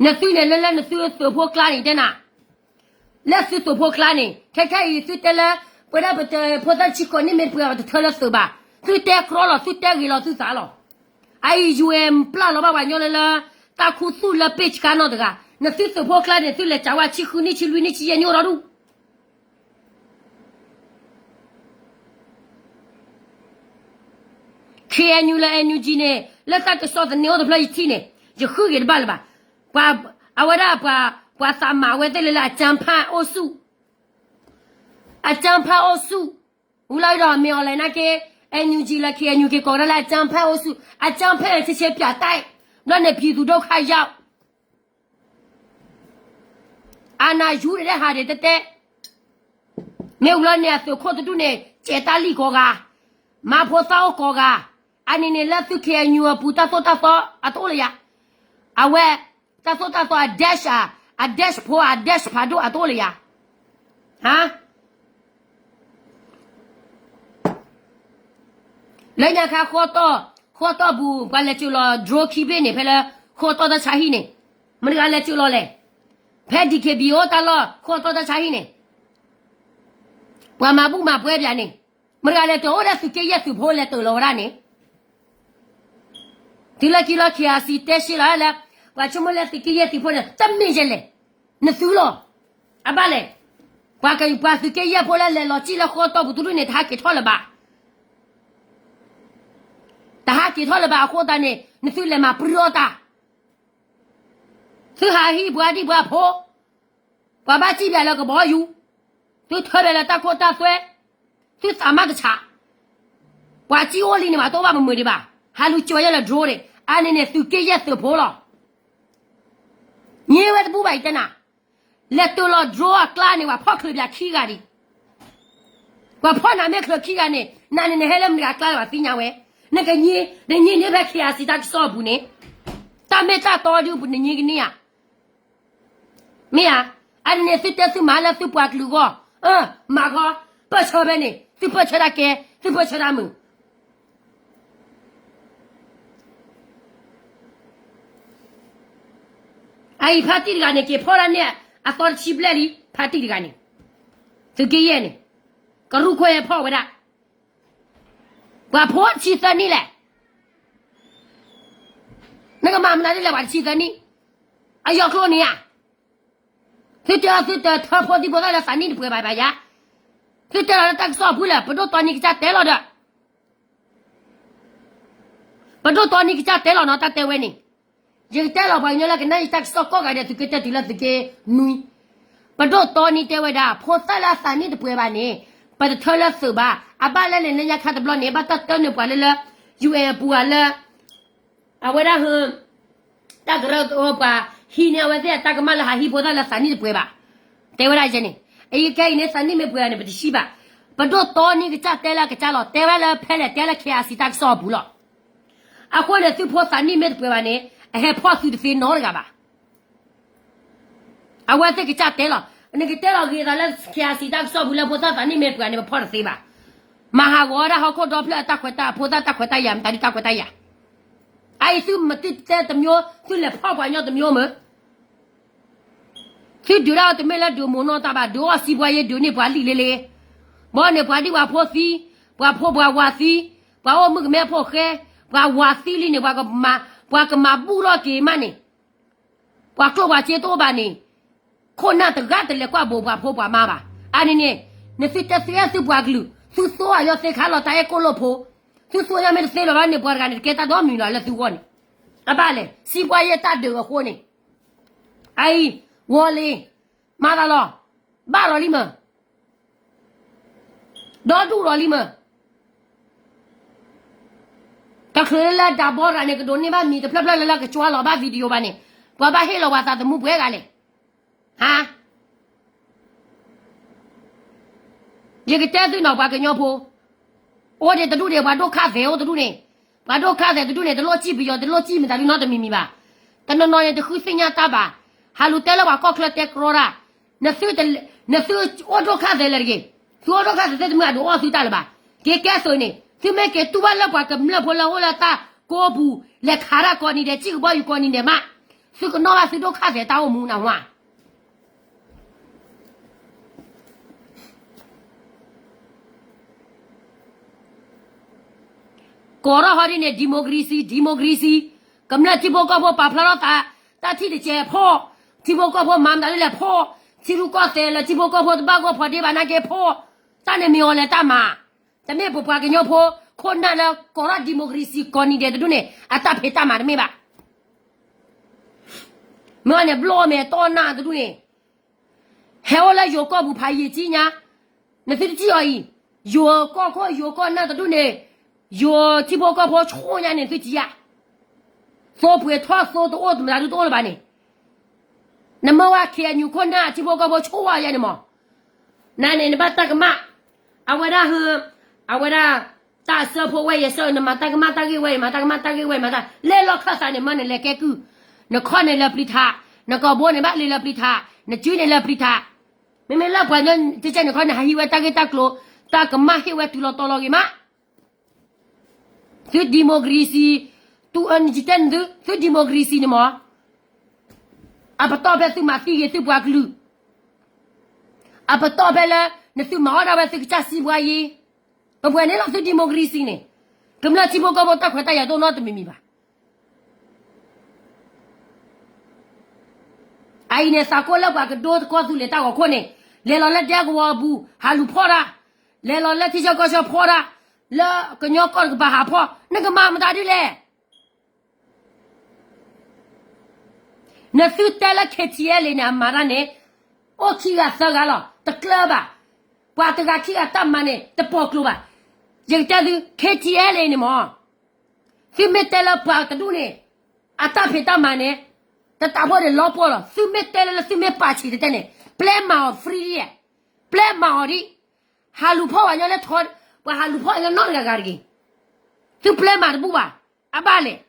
နသုန့ၣ် လၢလၢနသုသုးဖိကျါန့ၣ်တဲနၤ, လၢသုသုးဖိကျါန့ၣ် ခဲခဲအံၤသုတဲလၢ ပဝဲဒၣ်ပဖိသၣ်ဆံဃိးနံၣ်မ့ၢ်တပှဲၤဘၣ် တထၢလၢသုးဘၣ်, သုတဲကြီလီၤ သုတဲဂ့ၤလီၤသုသးလီၤ. အအံၤ UN ပျၢ်လီၤဘၣ်ပှၤကညီလၢလၢ တၢ်ခူသူၣ်လၢပ့ၢ်ဆှါနီတဂၤ, နသုသုးဖိကျါန့ၣ် သုလဲၤစးဝါဆံဃုနံၣ်ဆံလွံၢ်နံၣ်ဆံယဲၢ်နံၣ်အိၣ်ဒီးဒူၣ် KNU လၢ NUG န့ၣ် လၢတၢ်ကစီၣ်သန့အိၣ်တဖျၢၣ်ယထံၣ်န့ၣ် ယဃုဂ့ၤတဘၣ်လၢၤဘၣ်. ပှၤ အဝဲဒၣ် ပှၤသးမၤဝဲသ့ၣ်လၢလၢ အကြမ်းဖက်အုပ်စု, အကြမ်းဖက်အုပ်စု, ဝံၤလီၤဒီး မ့ၢ် online နာ်က့ NUG လၢ KNU က့ၤကိးဝဲဒၣ်လၢ အကြမ်းဖက်အုပ်စု, အကြမ်းဖက်ဆဲးဆဲးပၠးတၢ်, ဘျီန့ၣ် ပြည်သူဒုက္ခရောက် အာဏာယူၢ်ဒံးဟးဒံးတဲတဲ, မ့ၢ်ဝံၤလီၤန့ၣ် အသုးခိၣ်တဒူၣ်န့ၣ် ကဲးတၢ်လံၣ်ကိးဂၤ, မၤဖိသၣ်အိၣ်ကိးဂၤ, အန့ၣ်န့ၣ်လၢသု KNU အပူၤ တၢ်သိၣ်တၢ်သီအတအိၣ်လၢၤယၤ, အဝဲ တၢ်သိၣ်တၢ်သီ အ dash အ dash ဖိ အ dash ဖးဒိၣ်အတအိၣ်လၢၤယၤ, ဟါ လၢညါခါ ဃီတီၢ်, ဃီတီၢ်ပူၤ ပှၤလဲၤစၢၤလီၤ drone ခံဘ့ၣ်န့ၣ် ဖဲလၢ ဃီတီၢ်တၢ်ဆါဟံၣ်န့ၣ်, မတၤတဂၤလဲၤစၢၤလီၤလဲၣ်, ဖဲ DKBA အိၣ်တၢ်လီၢ် ဃီတီၢ်တၢ်ဆါဟံၣ်န့ၣ်, ပှၤမၤဘူၣ်မၤပှဲၤပၠးန့ၣ်, မတၤတဂၤလဲၤတၢၤအိၣ်ဒၣ်သုးက့ယဲၢ်သုးဖိလဲၤတၢၤလီၤဝဲဒၣ်န့ၣ် တုၤလၢခံလီၤ KIC တဲရှဲလီၤလၢ ပှၤဆိကမိၣ်လၢသုးက့ယဲၢ်သုးဖိန့ၣ် တမ့ၢ်ယဲၢ်လဲၣ်, နသုလီၤ, အဘၣ်လဲၣ်, ပှၤက ပှၤသုးက့ယဲၢ်ဖိလၢလဲၤလီၤစံၣ်လၢဃီတီၢ်ပူၤတဒူၣ်န့ၣ် တဟးက့ၤထီၣ်လၢၤဘၣ်, တဟးက့ၤထီၣ်လၢၤဘၣ်အဃိသတးန့ၣ် နသုလဲၤမၤပြံအီၣ်တၢ် သုဟးဟံးပှၤဒံၣ်ပှၤဖိ, ပှၤဘၣ်စံၣ်ဘၣ်လၢကဘီယူၤ, သုထၢဘၣ်လၢတၢ်ခိတၢ်သွဲ, သုသးမၤတဆး, ပှၤစံၣ်အိၣ်လံန့ၣ် ပှၤတအိၣ်ဘၣ်မုာ်မုာ်ဒံးဘၣ်, ဟးလူၤစၢၤယဲၢ်လၢ drone န့ၣ် အန့ၣ်န့ၣ် သုးက့ယဲၢ်သုးဖိလီၤ. ညါဝဲတဘူၣ်ဘၣ်အံၤတဲနၤ, လဲၤတၢၤလီၤ drone အကျါန့ၣ် ပှၤဖီၣ်ချၢးပၠးခံဂၤဒံး, ပှၤဖီၣ်နၤမ့ၢ်ချၢးခံဂၤန့ၣ် နန့ၣ်နဟဲလၢမတၤဂၤကျါလၢၤဘၣ်သ့ၣ်ညါဝဲ, နကညံ, နညံန့ၢ်ဖဲ KIC တၢ်ကစီၣ်အပူၤန့ၣ်, တၢ်မ့ၢ်တၢ်တီဒ်အပူၤနညံကန့ၢ်ဧါ မ့ၢ်ဧါ, အန့ၣ်န့ၣ် သုတဲသုမၤလၢသုပှၤကလုာ်အဂီၢ်, မၤဃီ, ပၢၢ်ဆၢဖဲန့ၣ် သုပၢၢ်ဆၢတၢ်ကဲ, သုပၢၢ်ဆၢတၢ်မုာ် အအံၤဖါတံၢ်တဂၤန့ၣ် က့ၤဖီၣ်ဒၣ်န့ၢ်အသီတဆံဘျဲၣ်လံ, ဖါတံၢ်တဂၤန့ၣ်, သုးက့ယဲၢ်န့ၣ်, ကရူၢ်ခိၣ်ဟဲဖီၣ်ဝဲဒၣ်, ပှၤဖိတဆံသၢနံၣ်လဲၣ်, နကမၤမနုၤဒ်လဲၣ်ပှၤတဆံသၢနံၣ်, အယီၤကျိန့ၣ်ဧါ, သုတဲအီၤသုတထၢဖိသံဖိသၣ်လၢသးနံၣ်တပှဲၤဘၣ်ဘၣ်ယါ, သုတဲလီၤလၢတၢ်ကစီၣ်အပူၤလၢ ပဒိၣ်တီနံၤကစၢ်တဲလီၤဒီး ပဒိၣ်တီနံၤကစၢ်တဲလီၤနီၤ တၢ်တဲဝဲန့ၣ်, ယကတဲလီၤပှၤကညီလၢကနၣ်ယတၢ်ကစီၣ်ကိးဂၤဒဲး သုးက့တၢတုၤလၢသုးက့နွံ, ပဒိၣ်တီနံၤတဲဝဲဒၣ် ဖိသၣ်လၢအသးနံၣ်တပှဲၤဘၣ်န့ၣ် ပတထၢလၢသုးဘၣ်, အဘၣ်လဲၣ်န့ၣ် လၢညါခါတဘျီန့ၣ် ဘၣ်တၢ်တၢနုာ်ပှၤလၢလၢ UN အပူၤဧါလၢ အဝဲဒၣ်ဟ တၢ်ကရၢကရိပှၤဟံးန့ၢ်အဝဲသ့ၣ်အတၢ်ကမၣ်လၢဟးဟံးဖိသၣ်လၢသးနံၣ်တပှဲၤဘၣ်, တဲဝဲဒၣ်ယဲန့ၣ်, အအံၤခဲအံၤန့ၣ် သးနံၣ်မ့ၢ်ပှဲၤဘၣ်န့ၣ် ပတဆံးဘၣ်, ပဒိၣ်တီနံၤကစၢ်တဲလၢအကစၢ်လီၤ, တဲဝဲလၢဖဲလဲၣ်တဲလၢ KIC တၢ်ကစီၣ်အပူၤလီၤ. အဃိန့ၣ် သုဖိသးနံၣ်မ့ၢ်တပှဲၤဘၣ်န့ၣ် အဟဲဖီၣ်သုတသ့နီတဂၤဘၣ်. အဝဲသ့ၣ်ကစၢ်တဲလီၤ, နကတဲလီၤဂ့ၤသးလၢ KIC တၢ်ကစီၣ်ပူၤလၢဖိသၣ်သးနံၣ်မ့ၢ်တပှဲၤန့ၣ် ပဖီၣ်တသ့ဘၣ်. မၤဟးဂီၤဝဲဒၣ်ဟီၣ်ခိၣ်ဒီဖျၢၣ်အတၢ်ခွဲးတၢ် ဖိသၣ်တၢ်ခွဲးတၢ်ယာ် မတၤဒုတၢ်ခွဲးတၢ်ယာ်. အအံၤသုမၤသုတဲတမျိုး သုလဲၤဖီၣ်ပှၤကညီတမျိုးမ့ၢ် သုဒုးဒၣ်အီၤတမ့ၢ်လၢဒုးမိၢ်နီၢ်တၢ်ဘၣ်, ဒုးအီၣ်စံးပှၤယဲၢ်ဒုးန့ၢ်ပှၤလံၣ်လ့လ့, ဘီန့ၣ်ပှၤဒံၣ်ပှၤဖိသံ, ပှၤဖိပှၤဝၤသံ, ပှၤအိၣ်မုၣ်ကမဲဖိဃဲ, ပှၤဝၤသံလံန့ၣ် ပှၤကမၤဘူၣ်ထီၣ်က့ၤမးန့ၣ်, ပှၤကျိၣ်ပှၤစ့တအိၣ်ဘၣ်န့ၣ်, ခိၣ်နၢ်တဂၤတလဲၤကွၢ်ဘိးပှၤဖိပှၤမါဘၣ်. အန့ၣ်န့ၣ်, နသုတဲသုအဲၣ်သုပှၤကလုာ်, သုသိအယီၤသ့ခါလီၤတၢ်အဲၣ်ကိၣ်လိၣ်ဖိ, သုသိညါမ့ၢ်တသ့လၢၤဘၣ်န့ၣ် ပှၤတဂၤန့ၣ်တကဲတၢ်ဒီမုၢ်လီၤလၢသုဂီၢ်န့ၣ်, အဘၣ်လဲၣ်, စံးပှၤယဲၢ်တၢ်ဒုးအဃိန့ၣ်, အအံၤ, ဝီၤလ့ၤ, မၤသးလီၤ, ဘၣ်ရီၤလံမ့ၢ် ဒီဒူၣ်လီၤလံမ့ၢ်, တချုးလၢလၢဒးဘီရၤန့ၣ် ကဒိးန့ၢ်ဘၣ်မံၤတဖျၢၣ်ဖျၢၣ်လၢလၢကကွၢ်လီၤဘၣ် video ဘၣ်န့ၣ်, ပှၤဘၣ်ဟ့ၣ်လီၤပှၤသးသမူပှဲၤဂၤလဲၣ်. ဟါ ယကတဲသုနီၤ ပှၤကညီဖိ, အိၣ်ဒံးတဒူၣ်န့ၣ် ပှၤဒိၣ်ခါသဲးအိၣ်တဒူၣ်န့ၣ်, ပှၤဒိၣ်ခါသဲးတဒူၣ်န့ၣ် တလိၣ်စံၣ်ပယီၤ တလိၣ်စံၣ်မတၤဒုနီတမံၤမံၤဘၣ်. တနီၤနီၤန့ၣ် တဃုသ့ၣ်ညါတၢ်ဘၣ်, ဟးလူၤတဲလၢပှၤကီၢ်ချၢတဲကြီတၢ်, နသုအိၣ်ဒိၣ်ခါသဲးလၢတဂ့ၤ, သုအိၣ်ဒိၣ်ခါသဲး သုတမ့ၢ်အဒုးအီၣ်သုတၢ်လၢၤဘၣ်. က့ၤကဲသိးန့ၣ် သုမ့ၢ်က့ၤတူၢ်ဘၣ်လၢပှၤကမျၢၢ်ဖိလၢအိၣ်လၢတၢ်ကိးပူၤ လဲၤခးတၢ်ကိးနံၤဒဲး စံၣ်ကဘီယူၤကိးနံၤဒဲးမး, သုကနီၣ်ဘၣ်သုဒိၣ်ခါသဲးတၢ်အိၣ်မူနဝါ ကိးထီၣ်ဟီဒ်န့ၣ် democracy democracy, ကမျၢၢ်ထံဖိကီၢ်ဖိပာ်ဖျါထီၣ်သး တၢ်ထံၣ်တစဲးဖီၣ်, ထံဖိကီၢ်ဖိမၤမတၤဒ်လဲၣ်ဖီၣ်, ထံရူၢ်ကီၢ်သဲးလၢထံဖိကီၢ်ဖိတဘၣ်ဂီၢ်ဖီဒ့ဘၣ်နာ်က့ဖီၣ်, တၢ်န့ၣ်မ့ၢ်အီၤလဲၤတၢ်မၤ, တမ့ၢ်ပပှၤကညီဖိ ခိၣ်နၢ်လၢကိးထီၣ် democracy ကိးနံၤဒဲးတဒူၣ်န့ၣ် အတၢ်ဖံးတၢ်မၤတမ့ၢ်ဘၣ်. မ့ၢ်အီၤန့ၣ် ဘျီၣ်မဲာ်တီၢ်နၢ်တဒူၣ်န့ၣ် ဟဲအိၣ်လၢယိၤကီၢ်ပူၤဖးယံာ်ကံညါ, နသုတထံၣ်အီၤအံၤ, ယိၤကီၢ်ခိၣ်ယိၤကီၢ်နၢ်တဒူၣ်န့ၣ်, ယိၤထံဖိကီၢ်ဖိဆိၣ်ညါန့ၣ်သုထံၣ်ဧါ, သိပှ့ၤထီၣ်သိတအိၣ်တမတၤဒုတအိၣ်လၢၤဘၣ်န့ၣ်, နမ့ၢ်ဝဲ KNU ခိၣ်နၢ်ထံဖိကီၢ်ဖိဆိၣ်ဝါယါန့ၣ်မး, နန့ၣ် နဘၣ်တၢ်ကမၣ်, အဝဲဒၣ်ဟ, အဝဲဒၣ် တၢ်အစၢဖိဝဲယဲၢ်စၢ နမၤတၢ်ကမၣ်တၢ်ဂ့ၢ်ဝဲအံၤ မၤတၢ်ကမၣ်တၢ်ဂ့ၢ်ဝဲအံၤ မၤတၢ် လၢလီၢ်ခၢၣ်သးန့ၣ် မၢနလဲၤကဲကုၢ်, နခီၣ်န့ၣ်လၢပျံၤထး, နကိာ်ဘိန့ၣ်ဘၣ်လံလၢပျံၤထး, နစုန့ၣ်လၢပျံၤထး, မ့မ့ၢ်လၢပှၤညီတကဲန့ၣ်ခီန့ၣ် ဟးဟံးဝဲတၢ်ဂ့ၢ်တၢ်ကျိၤ, တၢ်ကမၣ်ဟ့ၣ်ဝဲတုၤလီၤတီၤလီၤဂ့ၤမး သု democracy, သု အနကတဲနသု သု democracy န့ၣ်မး, အပတီၢ်ဖဲသုမၤသံဂ့ၤသုပှၤကလုာ်, အပတီၢ်ဖဲလၢ နသုမၤအီၣ်ဒၣ်ဝဲသုကစၢ်စံးပှၤယံၤ, ပပှဲၤန့ၣ်လီၤသု democracy န့ၣ်, ကမျၢၢ်ထံဖိကီၢ်ဖိတၢ်ခွဲးတၢ်ယာ်တအိၣ်နီတမံၤမံၤဘၣ်. အအံၤန့ၣ် သးကိၢ်လၢပှၤကဒိတကီၢ်သူလ့ၤတၢ်ဂီၤခိၣ်န့ၣ်, လဲၤလီၤလၢဒဲကဝီၤအပူၤ ဟးလူၤဖီၣ်တၢ်, လဲၤလီၤလၢထံဆၢကီၢ်ဆၢဖီၣ်တၢ်, လၢကညီကီၢ်တကပၤဟးဖီၣ်, နကမၤမတၤဒ်လဲၣ်. နသုတဲလၢ K T L A န့ၣ် အမၤတၢ်န့ၣ်, အိၣ်ခံဂၤသၢဂၤလီၤ, တကျၢၤဘၣ်. ပှၤတဂၤခံဂၤတၢ်မၤန့ၣ် တပီၢ်ကျိၤဘၣ်. ယကတဲသု K T L A န့ၣ်မး, သုမ့ၢ်တဲလၢပှၤတဒူၣ်န့ၣ် အတၢ်ဖံးတၢ်မၤန့ၣ်, တတးဖိန့ၣ်လီၤပှီၢ်လီၤ. သုမ့ၢ်တဲလၢ သုမ့ၢ်ပာ်ဆံးတတဲန့ၣ်, ပျဲမၤအီၤ free ဒ်, ပျဲမၤအီၤဒ် ဟးလူၤဖီၣ်ပှၤညီလၢထီ, ပှၤဟးလူၤဖီၣ်ညီနီတဂၤဂၤတဂ့ၤ. သုပျဲမၤတဘူၣ်ဘၣ်. အဘၣ်လဲၣ်.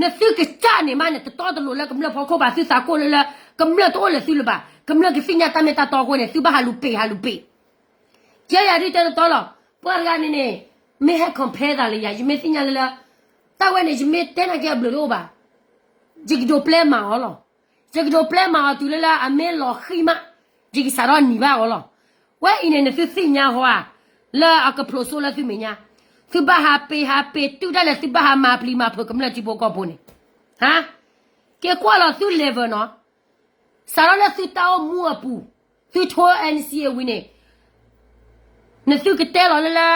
နသုကစၢ်န့ၣ်မးန့ၣ် တတီတလိၤလၢကမျၢၢ်ဖီခိၣ်ဘၣ်. သုသးကိၢ်လၢလၢ ကမျၢၢ်တအိၣ်လၢသုလၢၤဘၣ်. ကမျၢၢ်ကသ့ၣ်ညါတၢ်မ့ၢ်တၢ်တီအဃိန့ၣ် သုဘၣ်ဟးလူၤပ့း ဟးလူၤပ့း. ကဲယၤဒ်တဲတတီလီၤ. ပှၤတဂၤန့ၣ်န့ၣ် မ့ၢ်ဟဲ compare သးလၢယၤ ယမ့ၢ်သ့ၣ်ညါလၢလၢ တၢ်ဝဲန့ၣ် ယမ့ၢ်တဲနာ်က့အဘျုးတအိၣ်ဘၣ်. ယကဒိးပျဲမၤအီၤလီၤ. ယကဒိးပျဲမၤအီၤတုၤလၢလၢအမ့ၢ်လီၤဃံၤမး, ယကစးထီၣ်နံၤဘၣ်အီၤလီၤ. ဝဲအံၤန့ၣ် နသုသ့ၣ်ညါဟီဧါ, လၢအကဖျိးစိလၢသုမဲာ်ညါ, သုဘၣ်ဟးပ့းဟးပ့းတုၤဒၣ်လဲာ် သုဘၣ်ဟးမၤပျံၤမၤဖုးကမျၢၢ်ထံဖိကီၢ်ဖိန့ၣ်, ဟါ, က့ၤကွၢ်လီၤသု level နီၤ, စးထီၣ်လၢသုတၢ်အိၣ်မူအပူၤ, သုထိ N C A ဝံၤန့ၣ်, နသုကတဲလီၤလၢလၢ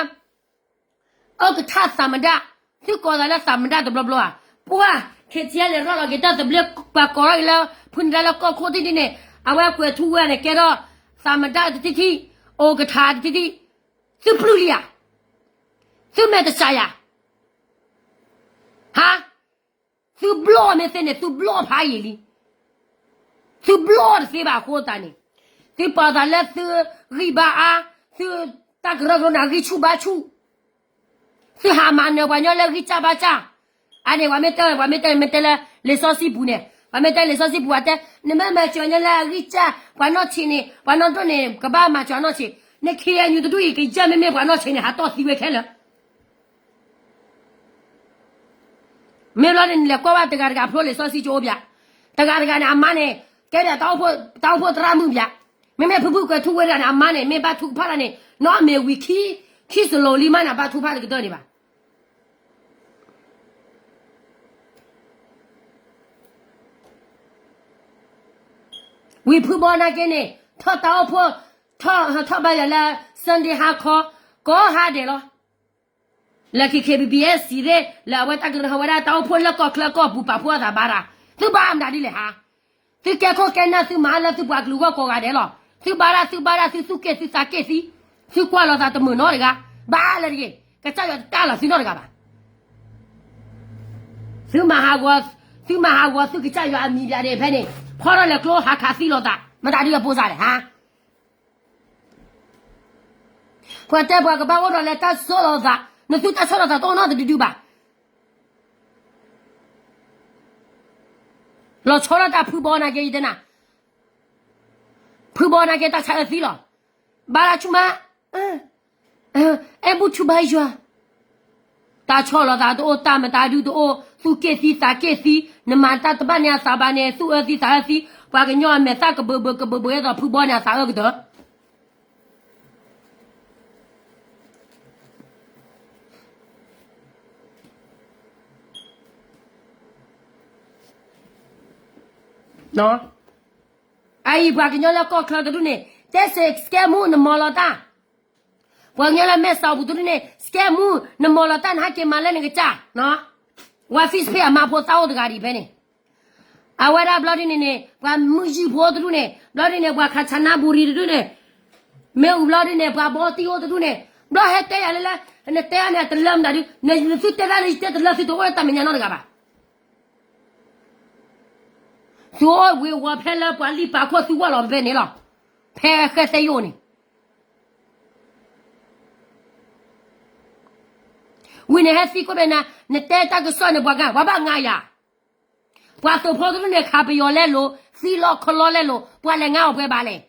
အိၣ်ကထါသးမဒၣ်, သုကိးသးလၢသးမဒၣ်တဘျီဘျီဧါ. ပှၤ K T L A လဲၤရၢလီၤက့ၤတၢ်သဘျ့ ပှၤကိးထီၣ်က့ၤလၢ ဖုနံၤဒၣ်လၢကီၢ်ခိၣ်ထံၣ်ထံၣ်န့ၣ်, အဝဲကွဲၤထူဝဲန့ၣ် ကဲထီၣ်သးမဒၣ်တထံၣ်ထံၣ်, အိၣ်ကထါတထံၣ်ထံၣ်, သုပျုၢ်လံဧါ, သုမဲာ်တဆှးယၤ, ဟါ, သုဘျီၣ်မ့ၢ်သ့န့ၣ် သုဘျီၣ်ဖးယံာ်လံ. သုဘျီၣ်တသ့ဘၣ်အဃိသတးန့ၣ်, သုပာ်သးလၢသုဂံၢ်ဘါအါ, သုတၢ်ကရၢကရိန့ၣ် အဂံၢ်ဆူၣ်ဘါဆူၣ်, သုဟးမၤနၢၤပှၤညီလၢဂံၢ်စၢ်ဘါစၢ်, အန့ၣ် ပှၤမ့ၢ်တဲ ပှၤမ့ၢ်တဲ မ့ၢ်တဲလၢလံာ်စီဆှံပူၤန့ၣ်, ပှၤမ့ၢ်တဲလံာ်စီဆှံပူၤ အတဲ, နမ့ၢ်မၤစၢၤညီလၢအဂံၢ်စၢ်, ပှၤနီၢ်ဆံးန့ၣ်, ပှၤနီၢ်ဒိၣ်န့ၣ် ကဘၣ်မၤစၢၤအနီၢ်ဆံး, န K N U တဒူၣ်အံၤ ကယဲၢ်မ့မ့ၢ်ပှၤနီၢ်ဆံးန့ၣ် ဟးတီၢ်သံဝဲခဲလၢာ် မ့ၢ်ဘျီန့ၣ် နလဲၤကွၢ်ဘၣ်တဂၤတဂၤအဖျိလံာ်စီဆှံကအိၣ်ပၠး, တဂၤတဂၤန့ၣ် အမါန့ၣ် ကဲဒၣ်တၢ်အိၣ်ဖှိၣ်သရၣ်မုၣ်ပၠး, မ့မ့ၢ်ဖုဖုကွဲၤထူဝ့တဂၤန့ၣ် အမါန့ၣ် မ့ၢ်ဘၣ်ထုကဖၣ်တၢ်န့ၣ် နီၢ်အမ့ၢ်ဝံၤခံ, ခံစလိၤလံမးန့ၣ် အဘၣ်ထုကဖၣ်တကတၢၢ်ဒံးဘၣ်. ဝံၤဖုဘီနာ်က့န့ၣ် ထီၣ်တၢ်အိၣ်ဖှိၣ်, ထီၣ်, ထီၣ်ဘါယွၤလၢ Sunday ဟါခီ, ကိးဟါဒဲးလီၤ. လၢခံ K B B S စံးသ့ၣ် လၢအဝဲတၢ်ကရၢဟီဝဲဒၣ်တၢ်အိၣ်ဖှိၣ်လၢကီၢ်ချၢကီၢ်ပူၤပာ်ဖှိၣ်အသးဘါတၢ်, သုဘါမတၤဒ်လဲၣ်ဟါ, သုကဲခိၣ်ကဲနၢ်သုမၤလၢသုပှၤကလုာ်ဂီၢ်ကိးဂၤဒဲးလီၤ. သုဘါတၢ် သုဘါတၢ် သုသူၣ်က့ၣ်သုသးက့ၣ်သံ, သုကွၢ်လီၤသးတမုာ်နီတဂၤ, ဘါလၢတဂ့ၤ, ကစၢ်ယွၤတတၢ်လီၤသုနီတဂၤဘၣ်. သုမၤဟးဂီၤ, သုမၤဟးဂီၤသုကစၢ်ယွၤအမံၤဘၣ်ဒဲးဖဲန့ၣ်, ဖီထီၣ်လဲၤကျိဟးခးသံလိာ်သး, မတၤဒ်အပိစၢ်လဲၣ်ဟါ. ပှၤတဲပှၤကဘၣ်အိၣ်ဒီးလၢတၢ်ဆီၣ်လီၤသး, နသုတၢ်ဆီၣ်လီၤသးတအိၣ်နီတဒုဒုဘၣ်. လီၤဆီထီၣ်တၢ်ဖုဘီနာ်က့ယတဲနၤ, ဖုဘီနာ်က့တၢ်ဆါအၢသံလီၤ. ဘါလၢဆူၣ်မး, အဲၣ်ဘူၣ်ထူဘါယွၤ, တၢ်ဆီၣ်လီၤသးတအိၣ်, တၢ်မတၤဒုတအိၣ်, သူၣ်က့ၣ်သံသးက့ၣ်သံ, နမၤတၢ်တဘၣ်န့ၣ်အသးဘၣ်န့ၣ် သူၣ်အၢသံသးအၢသံ, ပှၤကညီအမဲာ်သၣ်ကဘၢဘၢကဘၢဘၢ အဲၣ်ဒိးဖုဘီန့ၣ်အသးအၢကတၢၢ် အအံၤပှၤကညီလၢကီၢ်ချၢတဒူၣ်န့ၣ် တဲစ့ၢ် စကဲမူ နမီၤလီၤတၢ်, ပှၤကညီလၢမဲၢ်စီၤပူၤတဒူၣ်န့ၣ် စကဲမူ နမီၤလီၤတၢ် နဟဲက့ၤမၤလၢနကစၢ်, ဝါ Facebook အမါဖိသၣ်အိၣ်တဂၤဒံးဖဲန့ၣ်, အဝဲဒၣ်ဘျီဒ်န့ၣ်န့ၣ် ပှၤမုၢ်ယံၢ်ဖိတဒူၣ်န့ၣ် ဘျီဒ်န့ၣ် ပှၤခးဆနါဘူရံတဒူၣ်န့ၣ် မ့ၢ်အူဘျီဒ်န့ၣ် ပှၤဘီတံၢ်အိၣ်တဒူၣ်န့ၣ် ဘျီဟဲတဲယၤလၢလၢ နတဲအီၤန့ၣ် အတလၢမတၤဒု နသုတဲတၢ်လၢယတဲတလၢ သုတအိၣ်လၢတၢ်မဲာ်ညါနီတဂၤဘၣ်. သုအိၣ်ဝ့ၤဝီၤဖဲလၢပှၤလံၣ်ပာ်ခိၣ်သုဝၢ်လီၤဖဲန့ၣ်လီၤ. ဖဲဃဲသဲယိၣ်န့ၣ် ဝံၤန့ၣ်ဟဲသံကွၢ်ဖဲနၤ နတဲတၢ်ကစီၣ်န့ၣ် ပှၤက ပှၤဘၣ်ငါယၤ, ပှၤသုးဖိတဒူၣ်န့ၣ် ခးပယီၤလဲလိာ် သံလီၤခီလီလဲလိာ် ပှၤလဲၤငါအီၤပှဲၤဘၣ်လဲၣ်.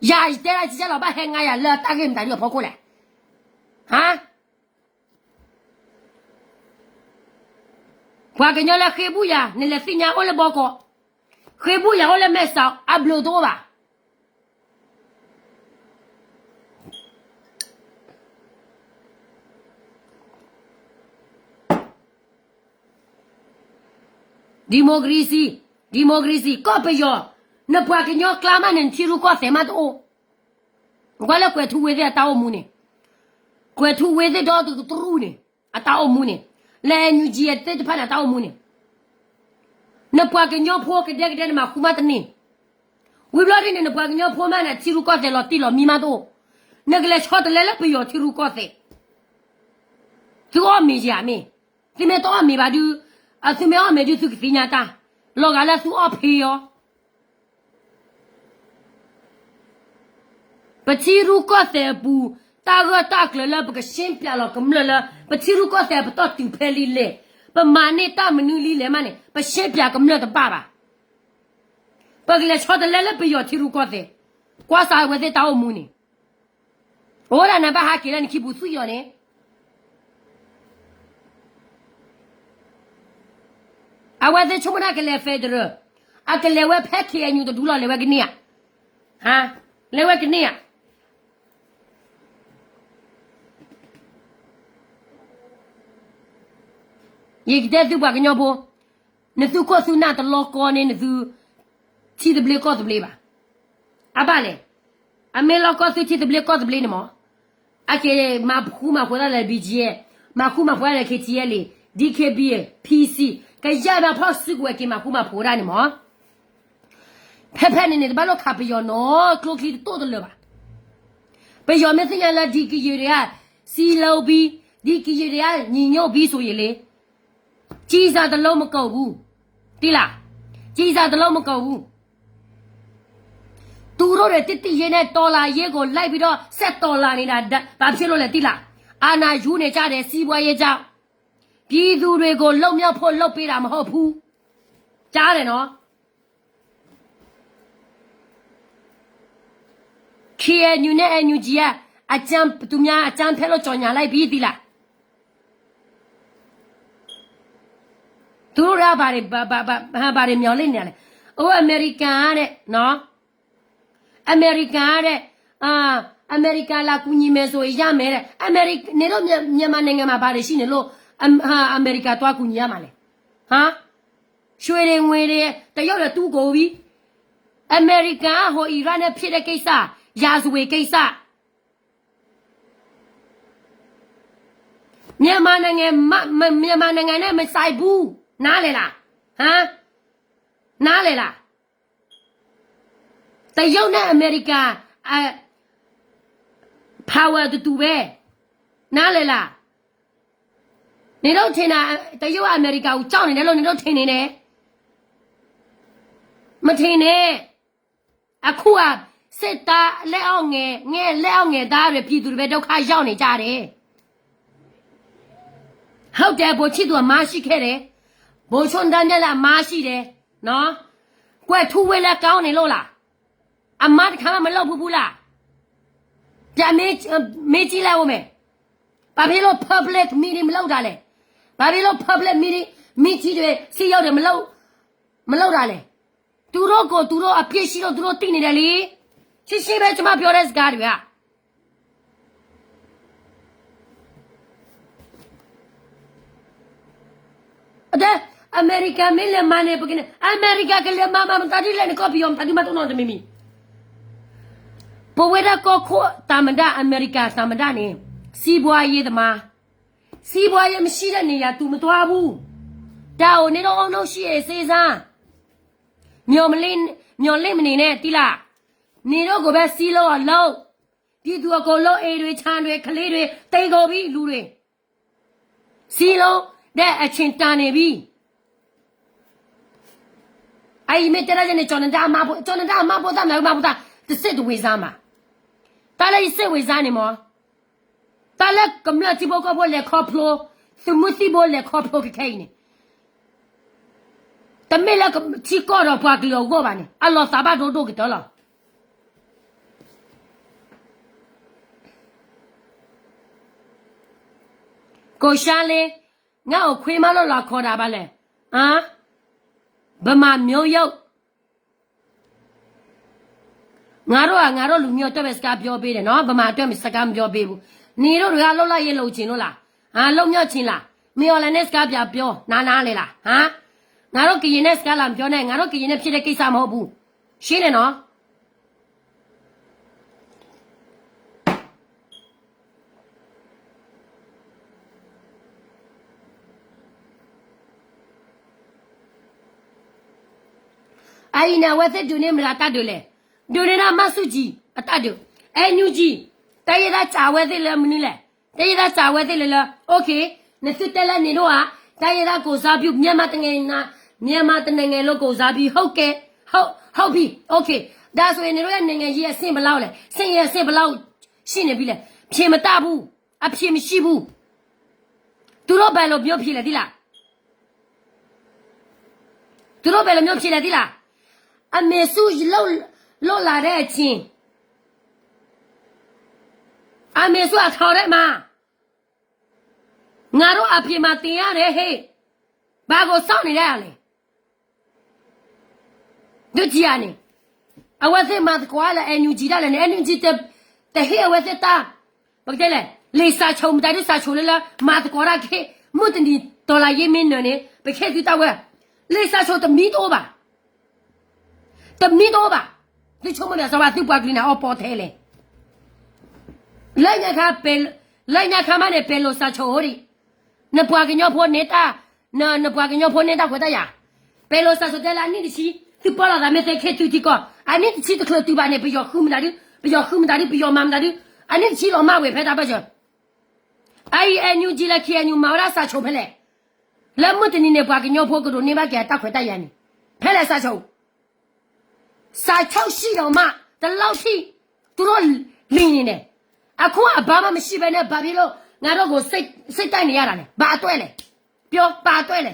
ယၤယတဲဒၣ်ကစၢ်လီၤ ဘၣ်ဟဲငါယၤလၢတၢ်ဂ့ၢ်မတၤဒုအဖီခိၣ်လဲၣ်. ဟါ ပှၤကညီလၢဃ့ဘူၣ်ယၤ နလဲၤသ့ၣ်ညါအိၣ်လၢဘီကီး, ဃ့ဘူၣ်ယၤအိၣ်လၢမဲၢ်စီၤ အဘျုးတအိၣ်ဘၣ်. democracy, democracy ကီၢ်ပယီၤ, နပှၤကညီကျါမးန့ၣ် နထံရူၢ်ကီၢ်သဲးမးတအိၣ်. ကွၢ်လၢကွဲၤထူဝ့သ့ၣ်အတၢ်အိၣ်မူန့ၣ်, ကွဲၤထူဝ့သ့ၣ်ဒီတကတြူၢ်န့ၣ် အတၢ်အိၣ်မူန့ၣ်, လၢ NUG သ့ၣ်တဖၣ်န့ၣ် အတၢ်အိၣ်မူန့ၣ်, နပှၤကညီဖိကဒဲကဒဲနမၤဃူမးတန့ၢ်. ဝံၤဘျီဒ်န့ၣ် နပှၤကညီဖိမးန့ၣ် ထံရူၢ်ကီၢ်သဲးလီၤတံၢ်လီၤမံမးတအိၣ်. နကလဲၤဆီတလဲလၢပယီၤထံရူၢ်ကီၢ်သဲး, သုအီၣ်မ့ၤယၤမ့ၢ်, သုမ့ၢ်တအီၣ်မ့ၤဘၣ်ဒု, သုမ့ၢ်အီၣ်မ့ၤဒု သုကသ့ၣ်ညါတၢ်, လီၤဂာ်လၢသုအီၣ်ဖ့အီၤ ပထံရူၢ်ကီၢ်သဲးအပူၤ, တၢ်ဂၢၢ်တၢ်ကျၢၤလၢပကရှင်းပြလီၤကမျၢၢ်လၢ ပထံရူၢ်ကီၢ်သဲးပတီၢ်တုၤဖဲလံလဲၣ်, ပမၤန့ၢ်တၢ်မနုၤလံလဲၣ်မးန့ၣ် ပရှင်းပြကမျၢၢ်တဘၣ်ဘၣ်. ပကလဲၤဆီတလဲလၢပယီၤထံရူၢ်ကီၢ်သဲး, ကွၢ်စးအဝဲသ့ၣ်တၢ်အိၣ်မူန့ၣ်, အိၣ်ဒၣ်နဘၣ်ဟးက့ၤလၢနခံပူၤသွံၣ်အီၤန့ၣ် အဝဲသ့ၣ်ဆိကမိၣ်ဒၣ်ကလဲၤ federal, အကလဲၤဝဲဖဲ KNU တဒူလီၤ လဲၤဝဲကန့ၢ်ဧါ, လဲၤဝဲကန့ၢ်ဧါ. ယကတဲသုပှၤကညီဖိ, နသုခိၣ်သုနၢ်တလီၤကီန့ၣ် နသုထံသဘျ့ကီၢ်သဘျ့ဘၣ်. အဘၣ်လဲၣ်, အမ့ၢ်လီၤကီသုထံသဘျ့ကီၢ်သဘျ့န့ၣ်မး, အက့ၤမၤဃူမၤဖိးဒၣ်လၢ BGF, မၤဃူမၤဖိးဒၣ်လၢ KTLA, DKBA, PC, ကယဲၢ်မးဖီၣ်စုကဝဲၤက့ၤမၤဃူမၤဖိးဒၣ်န့ၣ်မး. ဖဲဖဲန့ၣ်န့ၣ် တဘၣ်လိၣ်ခးပယီၤနီတကျိချံတတိၢ်တလၢာ်ဘၣ်. ပယီၤမ့ၢ်သ့ၣ်ညါလၢ ဒီကယုၢ်တဂၤ စံလီၤဘံ, ဒီကယုၢ်တဂၤ ညီညွတ်ပြီဆိုရင်လေ, ကျည်ဆံတစ်လုံးမကုန်ဘူး, သိလား, ကျည်ဆံတစ်လုံးမကုန်ဘူး. သူတို့တွေ တစ်တစ်ရဲနဲ့ တော်လှန်ရေးကို လိုက်ပြီးတော့ ဆက်တော်လှန်နေတာ ဘာဖြစ်လို့လဲ သိလား. အာဏာယူနေကြတယ်, စီးပွားရေးကြောင့် ပြည်သူတွေကို လွတ်မြောက်ဖို့ လုပ်ပေးတာ မဟုတ်ဘူး. ကြားတယ်နော်. KNU နဲ့ NUG က အကြမ်း, သူများ အကြမ်းဖက်လို့ ကြေညာလိုက်ပြီ သိလား. သူတို့က ဘာတွေ, ဘာ, ဘာ, ဘာ, ဘာတွေမျှော်လင့်နေလဲ. အိုး အမေရိကန်ကတဲ့နော်, အမေရိကန်ကတဲ့, အာ, အမေရိကန်လာကူညီမယ်ဆိုရင်ရမယ်တဲ့. အမေရိ, နေတော့ မြန်မာနိုင်ငံမှာ ဘာတွေရှိနေလို့ အ, အာ, အမေရိကန်သွားကူညီရမှာလဲ. ဟာ, ရွှေတွေငွေတွေ တရုတ်တွေတူးကုန်ပြီ. အမေရိကန်က ဟို အီရတ်နဲ့ဖြစ်တဲ့ကိစ္စ, ရာဇဝင်ကိစ္စ. မြန်မာနိုင်ငံမ, မ, မြန်မာနိုင်ငံနဲ့ မဆိုင်ဘူး. နားလည်လား. ဟမ်, နားလည်လား. တရုတ်နဲ့ အမေရိကန် အ, power တတူပဲ. နားလည်လား. နင်တို့ထင်တာ တရုတ်က အမေရိကန်ကို ကြောက်နေတယ်လို့ နင်တို့ထင်နေတယ်. မထင်နဲ့. အခုက စစ်သားလက်အောက်ငယ်, ငယ်, လက်အောက်ငယ်သားတွေ ပြည်သူတွေပဲ ဒုက္ခရောက်နေကြတယ်. ဟုတ်တယ်, ဗိုလ်ချစ်သူ အမှားရှိခဲ့တယ်. ဗိုလ်ချုပ်သန်းမြင့်လည်း အမှားရှိတယ်နော်. ကွဲထူဝ့လည်း ကောင်းနေလို့လား. အမှားတစ်ခါမှ မလုပ်ဖူးဘူးလား. ပြမင်းကြီးလည်းအိုးမယ်. ဘာဖြစ်လို့ public meeting မလုပ်တာလဲ? ဘာဖြစ်လို့ public meeting မင်းကြီးတွေ စည်းရုံးတယ် မလုပ် မလုပ်တာလဲ? သူတို့ကို သူတို့အပြစ်ရှိလို့ သူတို့သိနေတယ်လေ. ရှင်းရှင်းပဲ ကျွန်မပြောတဲ့စကားတွေက အမဲရကၤမ့ၢ်လဲၤမၤန့ၣ် ပကန့ၣ် အမဲရကၤကလဲၤမၤမၤမတၤဒုလဲၣ်န့ၣ် ကီၢ်ပယီၤမတၤဒုမၤတအိၣ်နီတမံၤမံၤ. ပဝဲဒၣ်ကီၢ်ခိၣ်သမ္မတ အမဲရကၤသမ္မတန့ၣ် စီးပွားရေးသမား စီးပွားရေးမရှိတဲ့နေရာ သူမသွားဘူး. တၢ်အိၣ်န့ၣ်တော့ အုံနုၣ်ရှိအဲၣ်စ့စါ မျော်လင့်မျော်လင့်မနေနဲ့ သီလ နေတော့ကိုပဲ စည်းလုံးအောင်လုပ်. ပြည်သူအကုန်လုံး အိမ်တွေ ခြံတွေ ကလေးတွေ သေကုန်ပြီ လူတွေ စည်းလုံးတဲ့အချိန်တန်နေပြီ. အအံၤမ့ၢ်တဲဒၣ်ယဲန့ၣ် ကၠီၤနဒါအမါဖိ ကၠီၤနဒါအမါဖိသၣ် မၤဝဲမါဖိသၣ် တစ့ၣ်တဝ့ၤစါမး. တၢ်လၢယစ့ၣ်ဝ့ၤစါန့ၣ်မး တၢ်လၢကမျၢၢ်ထံဖိကီၢ်ဖိလဲၤခီဖျိ သုးမုၢ်သံၣ်ဘိလဲၤခီဖျိကခဲအံၤန့ၣ် တမ့ၢ်လၢထံကီၢ်ဒီးပှၤကလုာ်အဂီၢ်ဘၣ်န့ၣ် အလီၤသးဘၣ်ဒိဒိၣ်ကတၢၢ်လီၤ. ကိးဆါလ့ ငါ့ကိုခွေးမလို့လာခေါ်တာပါလဲ. ဗမာမျိုးရုပ် ငါတို့က ငါတို့လူမျိုးအတွက်ပဲ စကားပြောပေးတယ်နော် ဗမာအတွက် စကားမပြောပေးဘူး. နင်တို့တွေက လွတ်လပ်ရေးလိုချင်လို့လား အာ လွတ်မြောက်ချင်လား မင်းအောင်လှိုင်နဲ့ စကားပြန်ပြော နားနားလည်လား ဟမ် ငါတို့ကရင်နဲ့ စကားလာမပြောနဲ့ ငါတို့ကရင်နဲ့ ဖြစ်တဲ့ကိစ္စမဟုတ်ဘူး ရှင်းတယ်နော်. အအံၤန့ၣ် အဝဲသ့ၣ်ဒုးန့ၢ်မတၤတၢ်ဒုးလဲၣ်. ဒုးန့ၢ်ဒၣ်မၢ်ဆူၣ်ကၠံအတၢ်ဒုး NUG တၢ်ယဲၢ်တၢ်စးဝဲသ့ၣ်လၢမနုၤလဲၣ်. တၢ်ယဲၢ်တၢ်စးဝဲသ့ၣ်လၢလၢ OK နသုတဲလၢန့ၣ်ဒိၣ်ဧါ တိုင်းရင်းသားကိုယ်စားပြု မြန်မာတနိုင်ငံ မြန်မာတနိုင်ငံလုံးကိုယ်စားပြု ဟုတ်ကဲ့ ဟုတ် ဟုတ်ပြီ OK ဒါဆိုရင် နင်တို့ရဲ့ နိုင်ငံရေးအဆင့်ဘယ်လောက်လဲ စစ်ရေးအဆင့်ဘယ်လောက်ရှိနေပြီလဲ ဖြေမတတ်ဘူး အဖြေမရှိဘူး သူတို့ဘယ်လိုမျိုးဖြေလဲသိလား သူတို့ဘယ်လိုမျိုးဖြေလဲသိလား အမေစုလုပ်လုပ်လာတဲ့အချိန် အမေစုအထောင်ထဲမှာ ငါတို့အပြင်မှာတင်ရတယ်ဟေ့ ဘာကိုစောင့်နေရလဲ ဒုတိယန့ၣ် အဝဲသ့ၣ်မၤသကိးလၢ NUG ဒၣ်လဲာ်န့ၣ် NUG တဟ့ၣ်အဝဲသ့ၣ်တၢ် ပကတဲလဲၣ် လံာ်စာချုပ် မတၤဒုစာချုပ်လၢလၢ မၤသကိးတၢ်ကဟ့ၣ် မုၢ်တနံၤ တော်လှန်ရေးမင်းနၢၤန့ၣ် ပကဟ့ၣ်သုတၢ်ဝဲ လံာ်စာချုပ် တမံတအိၣ်ဘၣ် တမံတအိၣ်ဘၣ် သုဆိကမိၣ်ဒၣ်စီၤဘၣ် သုပှၤကလုာ်န့ၣ် အီပီထဲလဲၣ် လၢညါခါ လၢညါခါမးန့ၣ် ပဲၤလိာ်စာချုပ် အိၣ်ဒံး နပှၤကညီဖိန့ၣ်တၢ် န နပှၤကညီဖိန့ၣ်တၢ်ခွဲးတၢ်ယာ် ပဲၤလိာ်စာချုပ် တဲလၢအနံၣ်တဆံ သုပီၣ်လီၤသးမ့ၢ်သ့ခဲသုထံကီၢ် အနံၣ်တဆံတချုးတုၤဘၣ်န့ၣ် ပယီၤဃုမတၤဒု ပယီၤဃုမတၤဒု ပယီၤမၤမတၤဒု အနံၣ်တဆံလီၤမၢ်ဝဲဖဲတၢ်ဘၢၣ်စၢၤ အအံၤ NUG လၢ KNU မၤဝဲဒၣ်စာချုပ် ဖဲလဲၣ် လၢမုၢ်တနံၤန့ၣ် ပှၤကညီဖိကဒိးန့ၢ်ဘၣ်က့ၤအတၢ်ခွဲးတၢ်ယာ်န့ၣ် ဖဲလဲၣ်စာချုပ် စာချုပ်ရှိတော့မှ ဒီလောက်ထိ သူတို့လီၤန့ၣ် အခုအဘာမှမရှိဘဲနဲ့ ဘာဖြစ်လို့ ငါတို့ကို စိတ်စိတ်တိုက်နေရတာလဲ ဘာအတွက်လဲ ပြော ဘာအတွက်လဲ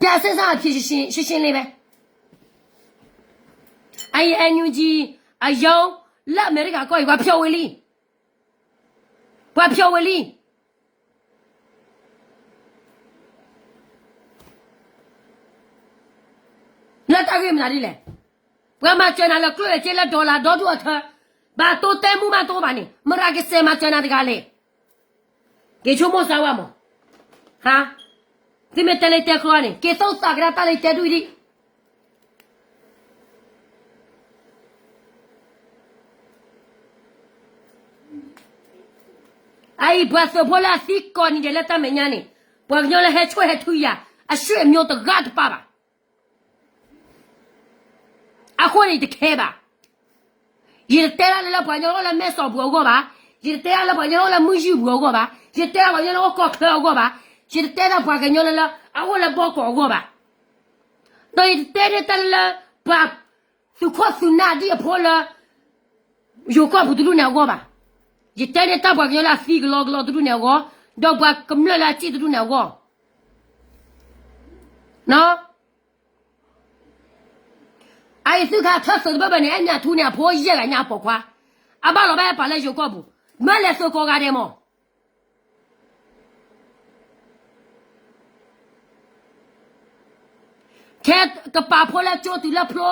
ပြန်စဉ်းစားအဖြေရှင်းရှင်းရှင်းလေးပဲ အံၤ NUG အရုံး လၢအမေရိကကီၢ်အံၤ ပှၤဖျိးဝံၤလံ ပှၤဖျိးဝံၤလံ လၢတၢ်ဂ့ၢ်မနုၤဒ်လဲၣ်. ပှၤမၤစၢၤနၤလၢကျိၣ်လၢစ့လၢ dollar ဒီဒူၣ်အထၢ, ဘၣ်တိတဲမူဘၣ်တိဘၣ်န့ၣ် မရၤကစဲးမၤစၢၤနၤတဂၤလဲၣ်. က့ၤဆိကမိၣ်စၢ်ဝဲမး, ဟါ, သုမ့ၢ်တဲလၢတဲကျီန့ၣ် က့ၤသိၣ်သးကဒါတၢ်လၢတဲဒူၣ်အံၤဒံး. အအံၤ ပှၤသုးဖိလၢအသံကိးနံၤဒဲးလၢတၢ်မဲာ်ညါန့ၣ်, ပှၤကညီလၢဟဲဆွဲဟဲထုကယၤ, အဆွေမျိုးတဂၤတပါဘၣ်. အဃိန့ၣ် ယတခဲဘၣ်. ယတတဲဒၣ်လၢပှၤကညီလၢမဲၢ်စီးပူၤအဂီၢ်ဘၣ်. ယတတဲဒၣ်လၢပှၤကညီလၢမုၢ်ယုၢ်ပူၤအဂီၢ်ဘၣ်. ယတတဲဒၣ်ပှၤကညီလၢအိၣ်ကီၢ်ချၢအဂီၢ်ဘၣ်. ယတတဲဒၣ်ပှၤကညီလၢလၢအအိၣ်လၢဘီကီးအဂီၢ်ဘၣ်. ဒီးယတတဲဒၣ်တၢ်လၢပှၤသုးခိၣ်သုးနၢ်ဒ်အဖိလၢ ယိၤကီၢ်ပူၤတဒူၣ်န့ၣ်အဂီၢ်ဘၣ်. ယတဲဒၣ်တၢ်ပှၤကညီလၢအသံကလီကလီတဒူၣ်န့ၣ်အဂီၢ်, ဒီးပှၤကမျၢၢ်လၢအစံၣ်တဒူၣ်န့ၣ်အဂီၢ်. အအံၤသုခါထၢသုးတဘၢၣ်ဘၢၣ်န့ၣ် အဲၣ်မၠးထူန့ၣ် အဖိယဲၢ်ဂၤညါအပိာ်ခွါ, အဘၣ်လီၤဘၣ်ဟဲပာ်လၢယိၤကီၢ်ပူၤ, မ့ၢ်လဲၤသုးကိးဂၤဒဲးမး ထဲကပာ်ဖိလၢကၠိတုၤလၢဖျိ,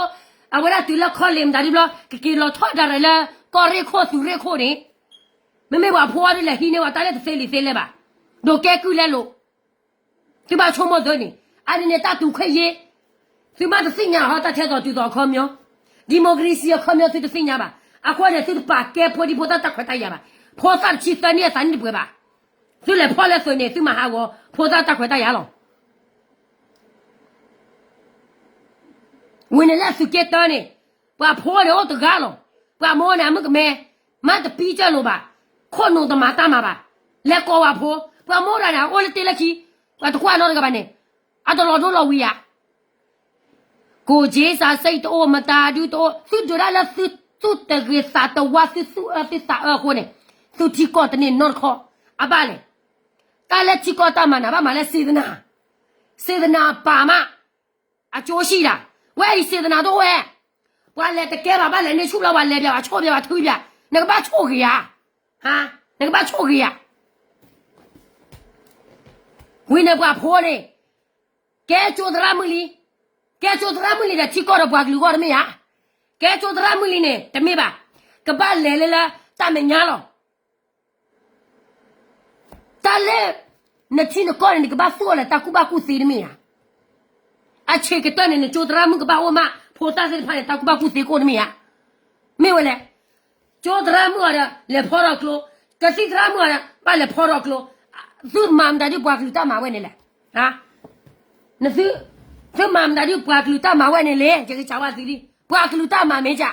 အဝဲဒၣ်တုၤလၢခီလ့ၣ်မတၤဒ်ဘျီ ကက့ၤလီၤထီၣ်ဒၣ်ရဲၣ်လၢ ကီၢ်ရ့ၣ်ခိၣ်သုးရ့ၣ်ခိၣ်န့ၣ်, မ့မ့ၢ်ပှၤဖိအီၤဒ်လဲၣ်ဟံးန့ၢ်ဝဲတၢ်လၢတသ့လံာ်သ့လဲၢ်ဘၣ်, ဒိးကဲကုၢ်လဲလိာ်, သုဘၣ်ဆိကမိၣ်သုန့ၣ်, အန့ၣ်န့ၣ်တၢ်တူၢ်ခွဲးယာ်, သုမ့ၢ်တသ့ၣ်ညါဟီတၢ်ထဲသိးတုၤသိးအခီပညီ, democracy အခီပညီသုတသ့ၣ်ညါဘၣ်, အဃိန့ၣ် သုတပာ်ကဲဖိဒံဖိသၣ်တၢ်ခွဲးတၢ်ယာ်ဘၣ်, ဖိသၣ်တဆံသၢနံၣ်အသးနံၣ်တပှဲၤဘၣ်, သုလဲၤဖီၣ်လၢသုးန့ၣ် သုမၤဟးဂီၤ ဖိသၣ်တၢ်ခွဲးတၢ်ယာ်လီၤ. ဝံၤန့ၣ်လၢသုးက့တၢန့ၣ်, ပှၤဖိန့ၣ်အိၣ်တဂၤလီၤ, ပှၤမိၢ်န့ၣ်အမုၣ်ကမဲ, မ့ၢ်တပံကၢလိာ်ဘၣ်, ခိၣ်နူာ်တမၤတၢ်မၤဘၣ်, လဲၤကိးဝဲဖိ, ပှၤမိၢ်ဒၣ်န့ၣ် အအိၣ်လၢတ့လၢခံ, ပှၤတကွၢ်နီတဂၤဘၣ်န့ၣ်, အတလီၤဒိလီၤဝံၤယၤ ကိၣ်က့စးစ့တအိၣ်မတၤဒုတအိၣ်, သုဒုးဒၣ်လၢသု, သုတဂ့ၤသးတဝါ သုသူၣ်အၢသုသးအၢအဃိန့ၣ်, သုထံကီၢ်တန့ၢ်နီတခီ, အဘၣ်လဲၣ်, တၢ်လၢထံကီၢ်တၢ်မၤနၤဘၣ်မၤလၢ စေတနာ, စေတနာပါမှ အကျိုးရှိတာ, ဝဲအံၤ စေတနာတအိၣ်ဝဲ, ပှၤလဲၤတကဲဘၣ် ဘၣ်လဲၤန့ၢ်ဆူၣ်လီၤ ပှၤလဲၤဘၣ် ပှၤဆိၣ်ဘၣ် ပှၤထုဘၣ်, နကဘၣ်ဆိၣ်ဂ့ၤဧါ, နကဘၣ်ဆိၣ်ဂ့ၤဧါ. ဝံၤန့ၣ်ပှၤဖိန့ၣ်, ကဲကၠိသရၣ်မုၣ်လံ, ကဲကၠိသရၣ်မုၣ်လံဒီး ထံကီၢ်ဒီးပှၤကလုာ်ဂီၢ်တမ့ၢ်ဧါ, ကဲကၠိသရၣ်မုၣ်လံန့ၣ် တမ့ၢ်ဘၣ်, ကဘၣ်လဲၤလၢလၢတၢ်မဲာ်ညါလီၤ. တၢ်လၢ နထံနကီၢ်န့ၣ် နကဘၣ်သူၣ်အီၤလၢတၢ်ကူၣ်ဘၣ်ကူၣ်သ့တမ့ၢ်ဧါ. အဆံးကတၢၢ်န့ၣ် နကၠိသရၣ်မုၣ်ကဘၣ်အိၣ်မး ဖိသၣ်သ့ၣ်တဖၣ်န့ၣ် တၢ်ကူၣ်ဘၣ်ကူၣ်သ့ကအိၣ်တမ့ၢ်ဧါ. မ့ၢ်ဝဲလဲၣ်, ကၠိသရၣ်မုၣ်အီၤဒီး လဲၤဖီထီၣ်ကျိ, ကသံၣ်သရၣ်မုၣ်အီၤဒီး ဘၣ်လဲၤဖီထီၣ်ကျိ, သုမၤမတၤဒ်ပှၤကလုာ်တၢ်မၤဝဲန့ၣ်လဲၣ်. သုမၤမတၤဒ်ပှၤကလုာ်တၢ်မၤဝဲန့ၣ်လဲၣ်, ယကစံးဝဲသုလံ, ပှၤကလုာ်တၢ်မၤမ့ၢ်က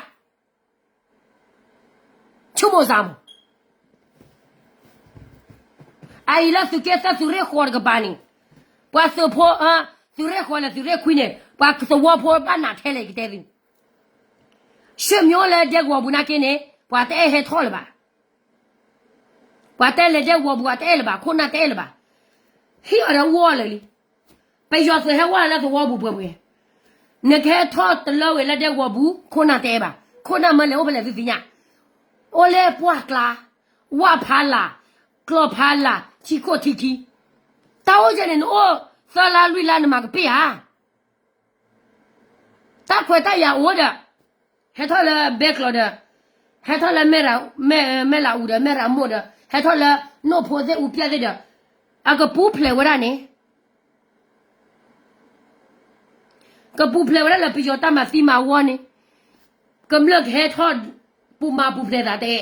ဆိကမိၣ်စၢ်မး, အအံၤလၢသုးက့သၢသုးရ့ၣ်ဃီတကပၤန့ၣ်, ပှၤသုးဖိ, သုးရ့ၣ်ဃီလၢသုးရ့ၣ်ခွံန့ၣ် ပှၤသဝီဖိဘၣ်နးထဲလဲၣ်ကတဲသု, ရှ့မိလၢဒဲကဝီၤပူၤနာ်က့န့ၣ် ပှၤတအဲၣ်ဟဲထီၣ်လၢၤဘၣ်, ပှၤတဲလဲၤဒဲကဝီၤပူၤ ပှၤတအဲၣ်လၢၤဘၣ်, ခိၣ်နၢ်တအဲၣ်လၢၤဘၣ်, ဟံၣ်အီၤဒီးအူအီၤလၢာ်လံ. ပယီၤသုးဟဲဝဲလၢသဝီပူၤပှဲၤပှဲၤ, နကဟဲထီၣ်တလၢဝဲလၢဒဲကဝီၤပူၤ ခိၣ်နၢ်တအဲၣ်ဘၣ်, ခိၣ်နၢ်မ့ၢ်လဲၤအိၣ်ဖဲလဲၣ်သုသ့ၣ်ညါ, အိၣ်လၢပှၢ်ကျါ, ဝၣ်ဖးလာ်, ကျီၢ်ဖးလာ်, ထံခိၣ်ထံခံ, တၢ်အိၣ်ကဲန့ၣ် နအိၣ်သၢလါလွံၢ်လါနမၤကပ့ၢ်ဧါ. တၢ်ခွဲးတၢ်ယာ်အိၣ်ဒီး, ဟဲထီၣ်လၢဘဲကျိၤဒီး, ဟဲထီၣ်လၢမဲၢ်လးအူဒီး မဲၢ်လးမိၢ်ဒီး ဟဲထီၣ်လၢနိၣ်ဖိသ့ၣ်အူပျဲၢ်သ့ၣ်ဒီး, အကပူၤဖျဲးဝဲဒၣ်န့ၣ်, ကပူၤဖျဲးဝဲဒၣ်လၢပယီၤတၢ်မၤသံမၤဝီန့ၣ်, ကမျၢၢ်ကဟဲထီၣ်ပူၤမၤပူၤဖျဲးသးတအဲၣ်,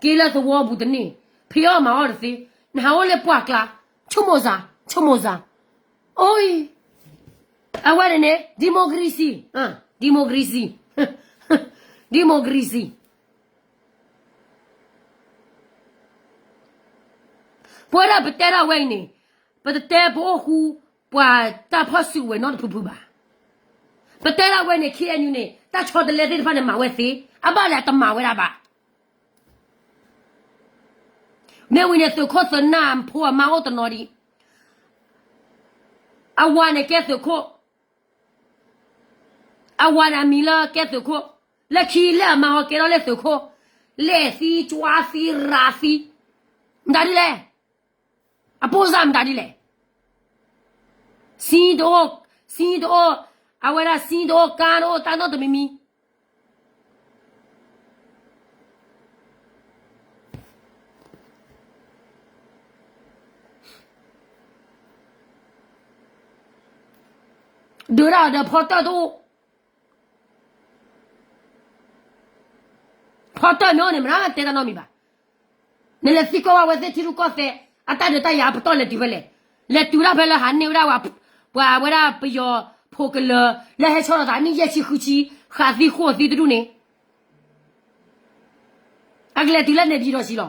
က့ၤလၢသဝီပူၤတန့ၢ်, ဖံးအီၣ်မၤအီၣ်တသ့, နဟးအိၣ်လၢပှၢ်ကျါ, ဆိကမိၣ်စၢ်, ဆိကမိၣ်စၢ်, အိၣ်အံၤ အဝဲန့ၣ်န့ၣ် democracy, democracy, democracy. ပဝဲဒၣ်ပတဲဒၣ်ဝဲအံၤန့ၣ်, ပတတဲပအိၣ်ဃူပှၤတၢ်ဖီၣ်စုကဝဲၤနီတဖုဖုဘၣ်. ပတဲဒၣ်ဝဲန့ၣ် ခ့ၣ်အဲၣ်ယူၣ်န့ၣ် တၢ်ဆီတလဲသ့ၣ်တဖၣ်န့ၣ်မၤဝဲသ့, အဘၣ်လဲၣ်အတမၤဝဲဒၣ်ဘၣ်. မ့ၢ်ဝံၤန့ၣ် သုးခိၣ်သုးနၢ်ဖိအမါအိၣ်တနီၤဒံး, အဝၤန့ၣ်ကဲသုးခိၣ်, အဝၤန့ၣ်အမံၤလၢကဲသုးခိၣ်, လၢခံလၢအမါဟီကဲထီၣ်လၢသုးခိၣ်, လဲၢ်သံ, ကွါသံ, ရၤသံ, မတၤဒ်လဲၣ်, အပိၢ်စၢ်မတၤဒ်လဲၣ်, စံတအိၣ်, စံတအိၣ်, အဝဲဒၣ်စံတအိၣ်, ကါတအိၣ်, တၢ်နီတမံၤမံၤ ဒုးဒၣ်အီၤဒီးဖီတၢၣ်တအိၣ်, ဖီတၢၣ်မ့ၢ်အိၣ်န့ၣ် မနုၤတဲတၢ်နီတမံၤဘၣ်. နလဲၤသံကွၢ်ဝဲသ့ၣ်ထံရူၢ်ကီၢ်သဲး အတၢ်ဒုးတၢ်ယၤအပတီၢ်လဲၤတုၤဖဲလဲၣ်, လဲၤတုၤဒၣ်ဖဲလၢဟးန့ၢ်ဝဲဒၣ် ပှၤဝဲဒၣ်ပယီၤဖိကလၢၤ လၢဟဲဆီၣ်လီၤသးနံၣ်ယဲၢ်ဆံဃုဆံ ဃးသံဃိးသံတဒူၣ်န့ၣ် အကလဲၤတုၤလၢနဲၣ်ပၠံၤဒီးဆံးလီၤ.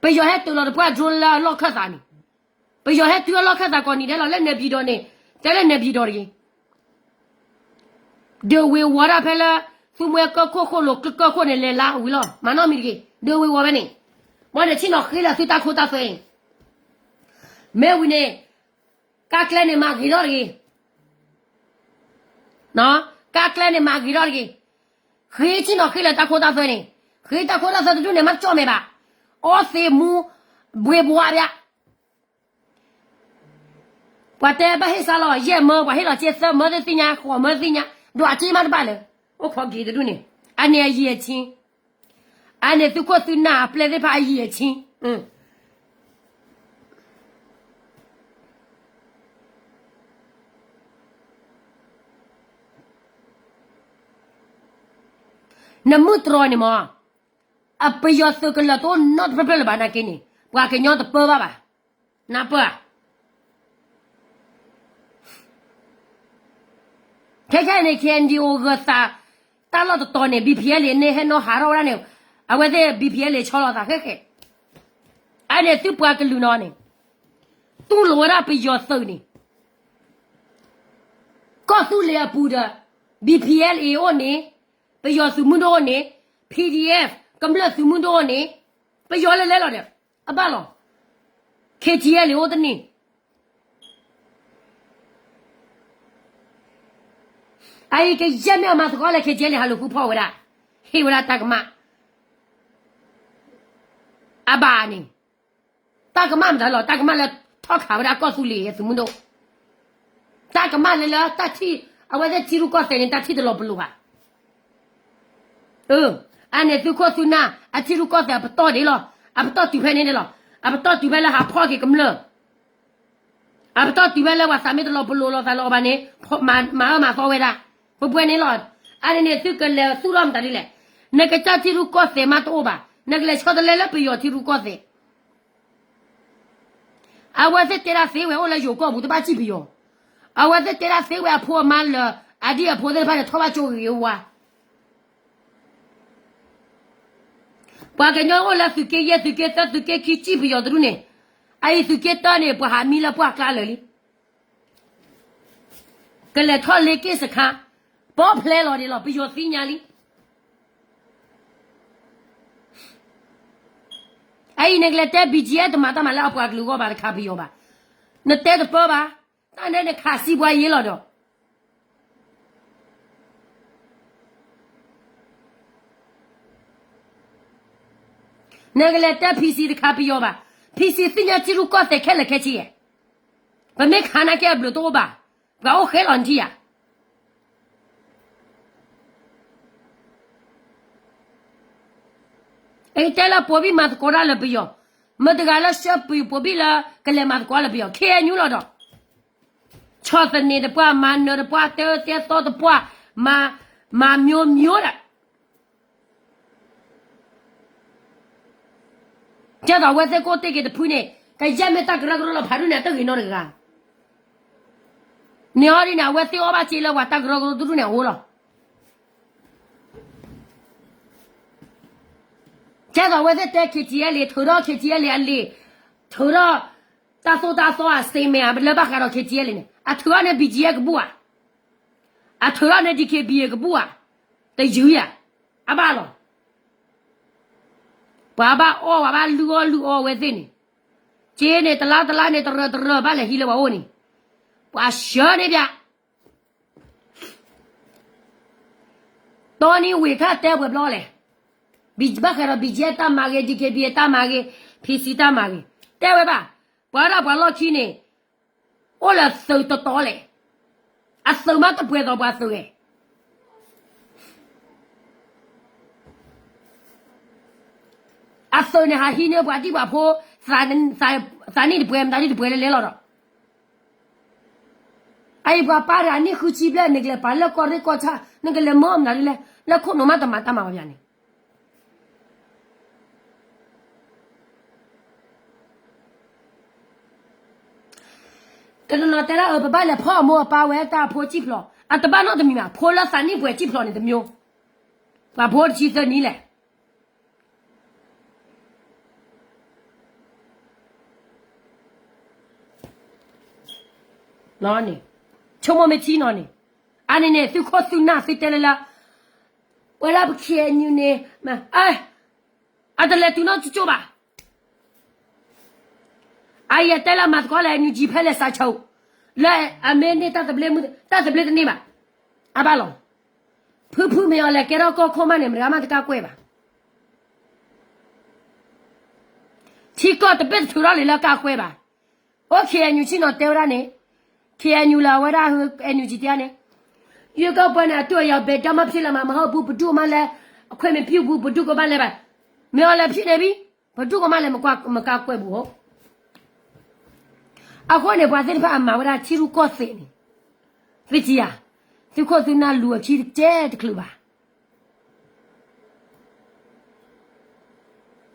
ပယီၤဟဲတုၤလီၤတပှၢ် drone လၢအလီၢ်ခၢၣ်သးန့ၣ်, ပယီၤဟဲတုၤအလီၢ်ခၢၣ်သးကိးနံၤဒဲးလီၤ လၢနဲၣ်ပၠံၤဒီးန့ၣ်, တဲလၢနဲၣ်ပၠံၤဒီးတဂ့ၤ, ဒုးဝ့ၤဝီၤဒၣ်ဖဲလၢ သူမှဲကၢၢ်ခိၣ်ဃိၣ်လိာ်ကၢၢ်ခိၣ်န့ၣ် လဲၤလါဝံၤလီၤ မၤနီတမံၤတဂ့ၤ, ဒုးဝ့ၤဝီၤဖဲန့ၣ်, ဘၣ်ဒီးဆ့ၣ်နီၤဃ့လၢသုတၢ်ခိတၢ်သွဲအံၤ, မ့ၢ်ဝံၤန့ၣ် ကါကျဲန့ၣ်မၤဂ့ၤထီၣ်တဂ့ၤ ကါကျဲန့ၣ်မၤဂ့ၤထီၣ်တဂ့ၤ, ဃ့ဆ့ၣ်နီၤဃ့လၢတၢ်ခိတၢ်သွဲန့ၣ်, က့ၤတၢ်ခိတၢ်သွဲတဒူၣ်န့ၣ် မ့ၢ်ကၠီၣ်မဲာ်ဘၣ်. အီသံးမူ ဘှ့ဘှါဘၣ်. ပှၤတဲဘၣ်ဟ့ၣ်စါလီၤ ယဲၢ်မၢ ပှၤဟ့ၣ်လီၤက့သၢမၢ တသ့ၣ်ညါ ဃိးမၢတသ့ၣ်ညါ ဒွးက့မးတဘၣ်လၢ အိၣ်ခိးက့ၤတဒူၣ်န့ၣ် အန့ၣ်အယံာ်အဆံ အန့ၣ်သုခိၣ်သုနၢ်အပျဲၢ်သ့ၣ်တဖၣ်အယံာ်အဆံ နမုၢ်တြီၤန့ၣ်မး အပယီၤသုးကလၢၤတအိၣ်နီတဖျၢၣ်ဖျၢၣ်လၢၤဘၣ်နာ်က့န့ၣ် ပှၤကညီတပၢဘၣ်ဘၣ်. နၢ်ပၢၢ်ဧါ. ခဲခဲအံၤန့ၣ် ခ့ၣ်အဲၣ်ယူၣ်အိၣ်ဂၢၤသး တၢ်လီၢ်တတီၤန့ၣ် ဘံၣ်ပံၣ်အဲလ်အ့ၣ် န့ၣ်ဟဲနီၣ်ဟးထီၣ်ဝဲဒၣ်န့ၣ် အဝဲသ့ၣ် ဘံၣ်ပံၣ်အဲလ်အ့ၣ် ဆီလီၤသးခဲခဲ အန့ၣ်သုပှၤကလုာ်နီၤန့ၣ် တူၢ်လိာ်ဝဲဒၣ်ပယီၤသုးန့ၣ် ကီၢ်သူလ့ၤအပူၤဒီး ဘံၣ်ပံၣ်အဲလ်အ့ၣ် အိၣ်န့ၣ် ပယီၤသုးမုၢ်ဒိၣ်အိၣ်န့ၣ် ပီၣ်ဒံၣ်အဲၣ် ကမျၢၢ်သုးမုၢ်ဒိၣ်အိၣ်န့ၣ် ပယီၤလဲၤလဲၤလီၤဒီး အဘၣ်လီၤ. ခ့ၣ်ထံအဲလ်အ့ၣ် အိၣ်တန့ၢ် အအံၤကယဲၢ်မ့ၢ်အမၤသကိးလၢ ခ့ၣ်ထံအဲလ်အ့ၣ် ဟးလိာ်ဃုဖီၣ်ဝဲဒၣ် ဟ့ၣ်ဝဲဒၣ်တၢ်ကမၣ် အဘၣ်န့ၣ် တၢ်ကမၣ်မတၤလီၤ တၢ်ကမၣ်လၢထီၣ်ခးဝဲဒၣ်ကီၢ်သူလ့ၤသုးမုၢ်ဒိၣ် တၢ်ကမၣ်လၢလၢတၢ်ထံၣ် အဝဲသ့ၣ်ထံရူၢ်ကီၢ်သဲးန့ၣ် တၢ်ထံၣ်တလီၤပလိာ်ဘၣ်. အန့ၣ်သုခိၣ်သုနၢ် အထံရူၢ်ကီၢ်သဲးအပတီၢ်ဒ်လီၤ. အပတီၢ်တုၤဖဲန့ၣ်န့ၣ်လီၤ. အပတီၢ်တုၤဖဲလၢဟးဖီၣ်က့ၤကမျၢၢ် အပတီၢ်တုၤဖဲလၢပှၤသးမ့ၢ်တလီၤပလိာ်လိာ်သးလၢအီၤဘၣ်န့ၣ် မၤအၢမၤသီဝဲဒၣ် ပှဲၤပှဲၤန့ၣ်လီၤ. အန့ၣ်န့ၣ်သုကလဲၤသူၣ်ထီၣ်မတၤဒ်လဲၣ်. နကစၢ်ထံရူၢ်ကီၢ်သဲးမးတအိၣ်ဘၣ်. နကလဲၤဆီတလဲလၢပယီၤထံရူၢ်ကီၢ်သဲး အဝဲသ့ၣ်တဲဒၣ်သ့ဝဲအိၣ်လၢယိၤကီၢ်ပူၤတဘၣ်စံၣ်ပယီၤ. အဝဲသ့ၣ်တဲဒၣ်သ့ဝဲအဖိအမါလၢ အဒံၣ်အဖိသ့ၣ်တဖၣ်န့ၣ် ထီၣ်ဘၣ်ကၠိဂ့ၤဂ့ၤဝါ ပှၤကညီအိၣ်လၢသုးက့ယဲၢ် သုးက့သၢ သုးက့ခံစံၣ်ပယီၤတဒူၣ်န့ၣ် အအံၤသုးက့တၢန့ၣ် ပှၤဟးမံလၢပှၢ်ကျါလၢာ်လံ. ကလဲၤထီၣ်လ့က့ၢ်စခါ ပီၣ်ဖျဲလီၤဒ်လီၤ ပယီၤသ့ၣ်ညါလံ. အအံၤနကလဲၤတဲ ဘံၣ်ကၠံအဲၣ် တမၤတၢ်မၤလၢအပှၤကလုာ်အဂီၢ်ဘၣ်တခါပယီၤဘၣ်. နတဲတပၢဘၣ်. တၢ်န့ၣ်နခးစံးပှၤယ့လီၤဒီး နကလဲၤတဲ ဖံစံ တခါပယီၤဘၣ်. ဖံစံ သ့ၣ်ညါထံရူၢ်ကီၢ်သဲးခဲလၢာ်ခဲဆ့ယဲၢ်. ပမ့ၢ်ခးနာ်က့အဘျုးတအိၣ်ဘၣ်. ပှၤအိၣ်ဃဲလီၤနထံၣ်ဧါ. အတဲလၢပိာ်ဘံၣ်မၤသကိးတၢ်လၢပယီၤ, မတၤတဂၤလၢဆှၢပှၤပိာ်ဘံၣ်လၢကလဲၤမၤသကိးလၢပယီၤ ခဲအံၤညူလီၤဒီး, ဆီၣ်သနံးတပှၢ်, မၤနၢၤတပှၢ်, တဲအၢတဲသီတပှၢ်, မၤ, မၤမျိုးမျိုးဒၣ် ကဲသိးအဝဲသ့ၣ်ကအိၣ်တ့ၢ်က့ၤတဖုန့ၣ်, ကယဲၢ်မ့ၢ်တၢ်ကရၢကရိလီၤဖးဒိၣ်န့ၣ် အတဂ့ၤနီတဂၤ. န့ၣ်အီၤဒ်န့ၣ် အဝဲသ့ၣ်အီၣ်ဘၣ်စ့လၢပှၤတၢ်ကရၢကရိတဒူၣ်န့ၣ်အအိၣ်လီၤ. ကဲသိးအဝဲသ့ၣ်တဲ ခ့ၣ်ထံၣ်အဲလ့ၣ်, ထုးထီၣ် ခ့ၣ်ထံၣ်အဲလ့ၣ် အလံာ်, ထုးထီၣ် တၢ်သိၣ်တၢ်သီအ statement လၢဘၣ်ဃးဒီး ခ့ၣ်ထံၣ်အဲလ့ၣ်န့ၣ် အထုးထီၣ်န့ၢ် ဘံၣ်ကၠံအဲၣ် ကဘူၣ်ဧါ, အထုးထီၣ်န့ၢ် ဒံၣ်ခ့ၣ်ဘံၣ်အဲၣ် ကဘူၣ်ဧါ, တယုၢ်ဧါ, အဘၣ်လီၤ. ပှၤဘၣ်အီၣ် ပှၤဘၣ်လုၢ်အီၣ်လုၢ်အီအဝဲသ့ၣ်န့ၣ်, က့န့ၣ် တလါတလါန့ၣ် တရၢတရၢဘၣ်လဲၤဟံးလၢပှၤအိၣ်န့ၣ်, ပှၤဆှၢန့ၢ်ပၠး တီနံၤဝံၤခါတဲပှဲၤဘျီလဲၣ်, ဘၣ်ဃးဒီး ဘံၣ်ကၠံအဲၣ် တၢ်မၤဂ့ၤ, ဒံၣ်ခ့ၣ်ဘံၣ်အဲၣ် တၢ်မၤဂ့ၤ, ဖံစံ တၢ်မၤဂ့ၤ, တဲဝဲဘၣ်, ပှၤဒၣ်ပှၤလီၢ်ခံန့ၣ် အိၣ်လၢသုးတတီၤလဲၣ်, အသုးမးတပှဲၤသိးပှၤသုးဧါ. အသုးန့ၣ် ဟးဟံးန့ၢ်ပှၤဒံၣ်ပှၤဖိ သးနံၣ်တပှဲၤ မတၤဒ်တပှဲၤလဲၣ်လဲၣ်လီၤဒီး, အအံၤပှၤပၢ်တဂၤနံၣ်ဃုဆံဘျဲၣ် နကလဲၤပာ်လၢကီၢ်ရ့ၣ်ကီၢ်ဆၣ် နကလဲၤမၢမတၤဒ်လဲၣ်, လၢခိၣ်နူာ်မးတမၤတၢ်မၤဘၣ်ပၠးန့ၣ် တနီၤနီၤတဲဒၣ်အၢ ပဘၣ်လဲၤဖီၣ်အမိၢ်အပၢ်ဝဲတၢ်အဖိစံၣ်ဖျိး, အတဘၣ်နီတမံၤဘၣ်, ဖိလၢသးနံၣ်ပှဲၤစံၣ်ဖျိးန့ၣ်တမျိုး, ပှၤဖိတဆံသၢနံၣ်လဲၣ် န့ၣ်, ဆိကမိၣ်မ့ၢ်ထံနီၤန့ၣ်, အန့ၣ်န့ၣ် သုခိၣ်သုနၢ်သုတဲလၢလၢ ဝဲဒၣ်ပ ခ့ၣ်အဲၣ်ယူၣ်န့ၣ် အတလဲၤတုၤနီတကၠိၢ်ဘၣ်. အအံၤအတဲလၢမၤသကိးလၢ NUG ဖဲလဲၣ်စးဆၢ, လၢအမ့ၢ်န့ၢ်တၢ်သဘျ့မုၢ် တၢ်သဘျ့တန့ၢ်ဘၣ်, အဘၣ်လီၤ. ဖုဖုမ့ၢ်အီၤလဲၤကဲထီၣ်ကီၢ်ခိၣ်မးန့ၣ် မတၤဂၤမးတကးကွဲၢ်ဘၣ်. ထံကီၢ်တဘ့ၣ်တထုးထီၣ်လံလၢကါကွဲဘၣ်. အိၣ် ခ့ၣ်အဲၣ်ယူၣ်ဆ့ၣ်နီၤတဲဝဲဒၣ်န့ၣ်, ခ့ၣ်အဲၣ်ယူၣ်လၢအဝဲဒၣ် အဲၣ်ယူၣ်ဆံတဲန့ၣ်, ရွေးကောက်ပွဲနဲ့ အတူအယံၤ ဘယ်တော့မှ ဖြစ်လာမှာမဟုတ်ဘူး, ဘယ်သူမှလည်း အခွင့်မပြုဘူး, ဘယ်သူကမှလည်း မင်းအောင်လှိုင်ဖြစ်နေပြီ, ဘယ်သူကမှလည်း မကကွဲဘူး. အဃိန့ၣ် ပှၤသ့ၣ်တဖၣ်အမၤဝဲဒၣ် ထံရူၢ်ကီၢ်သဲးန့ၣ်, သ့ၣ်ထံဧါ, သုခိၣ်သုနၢ်လူၤအခံတကဲတချုးဘၣ်.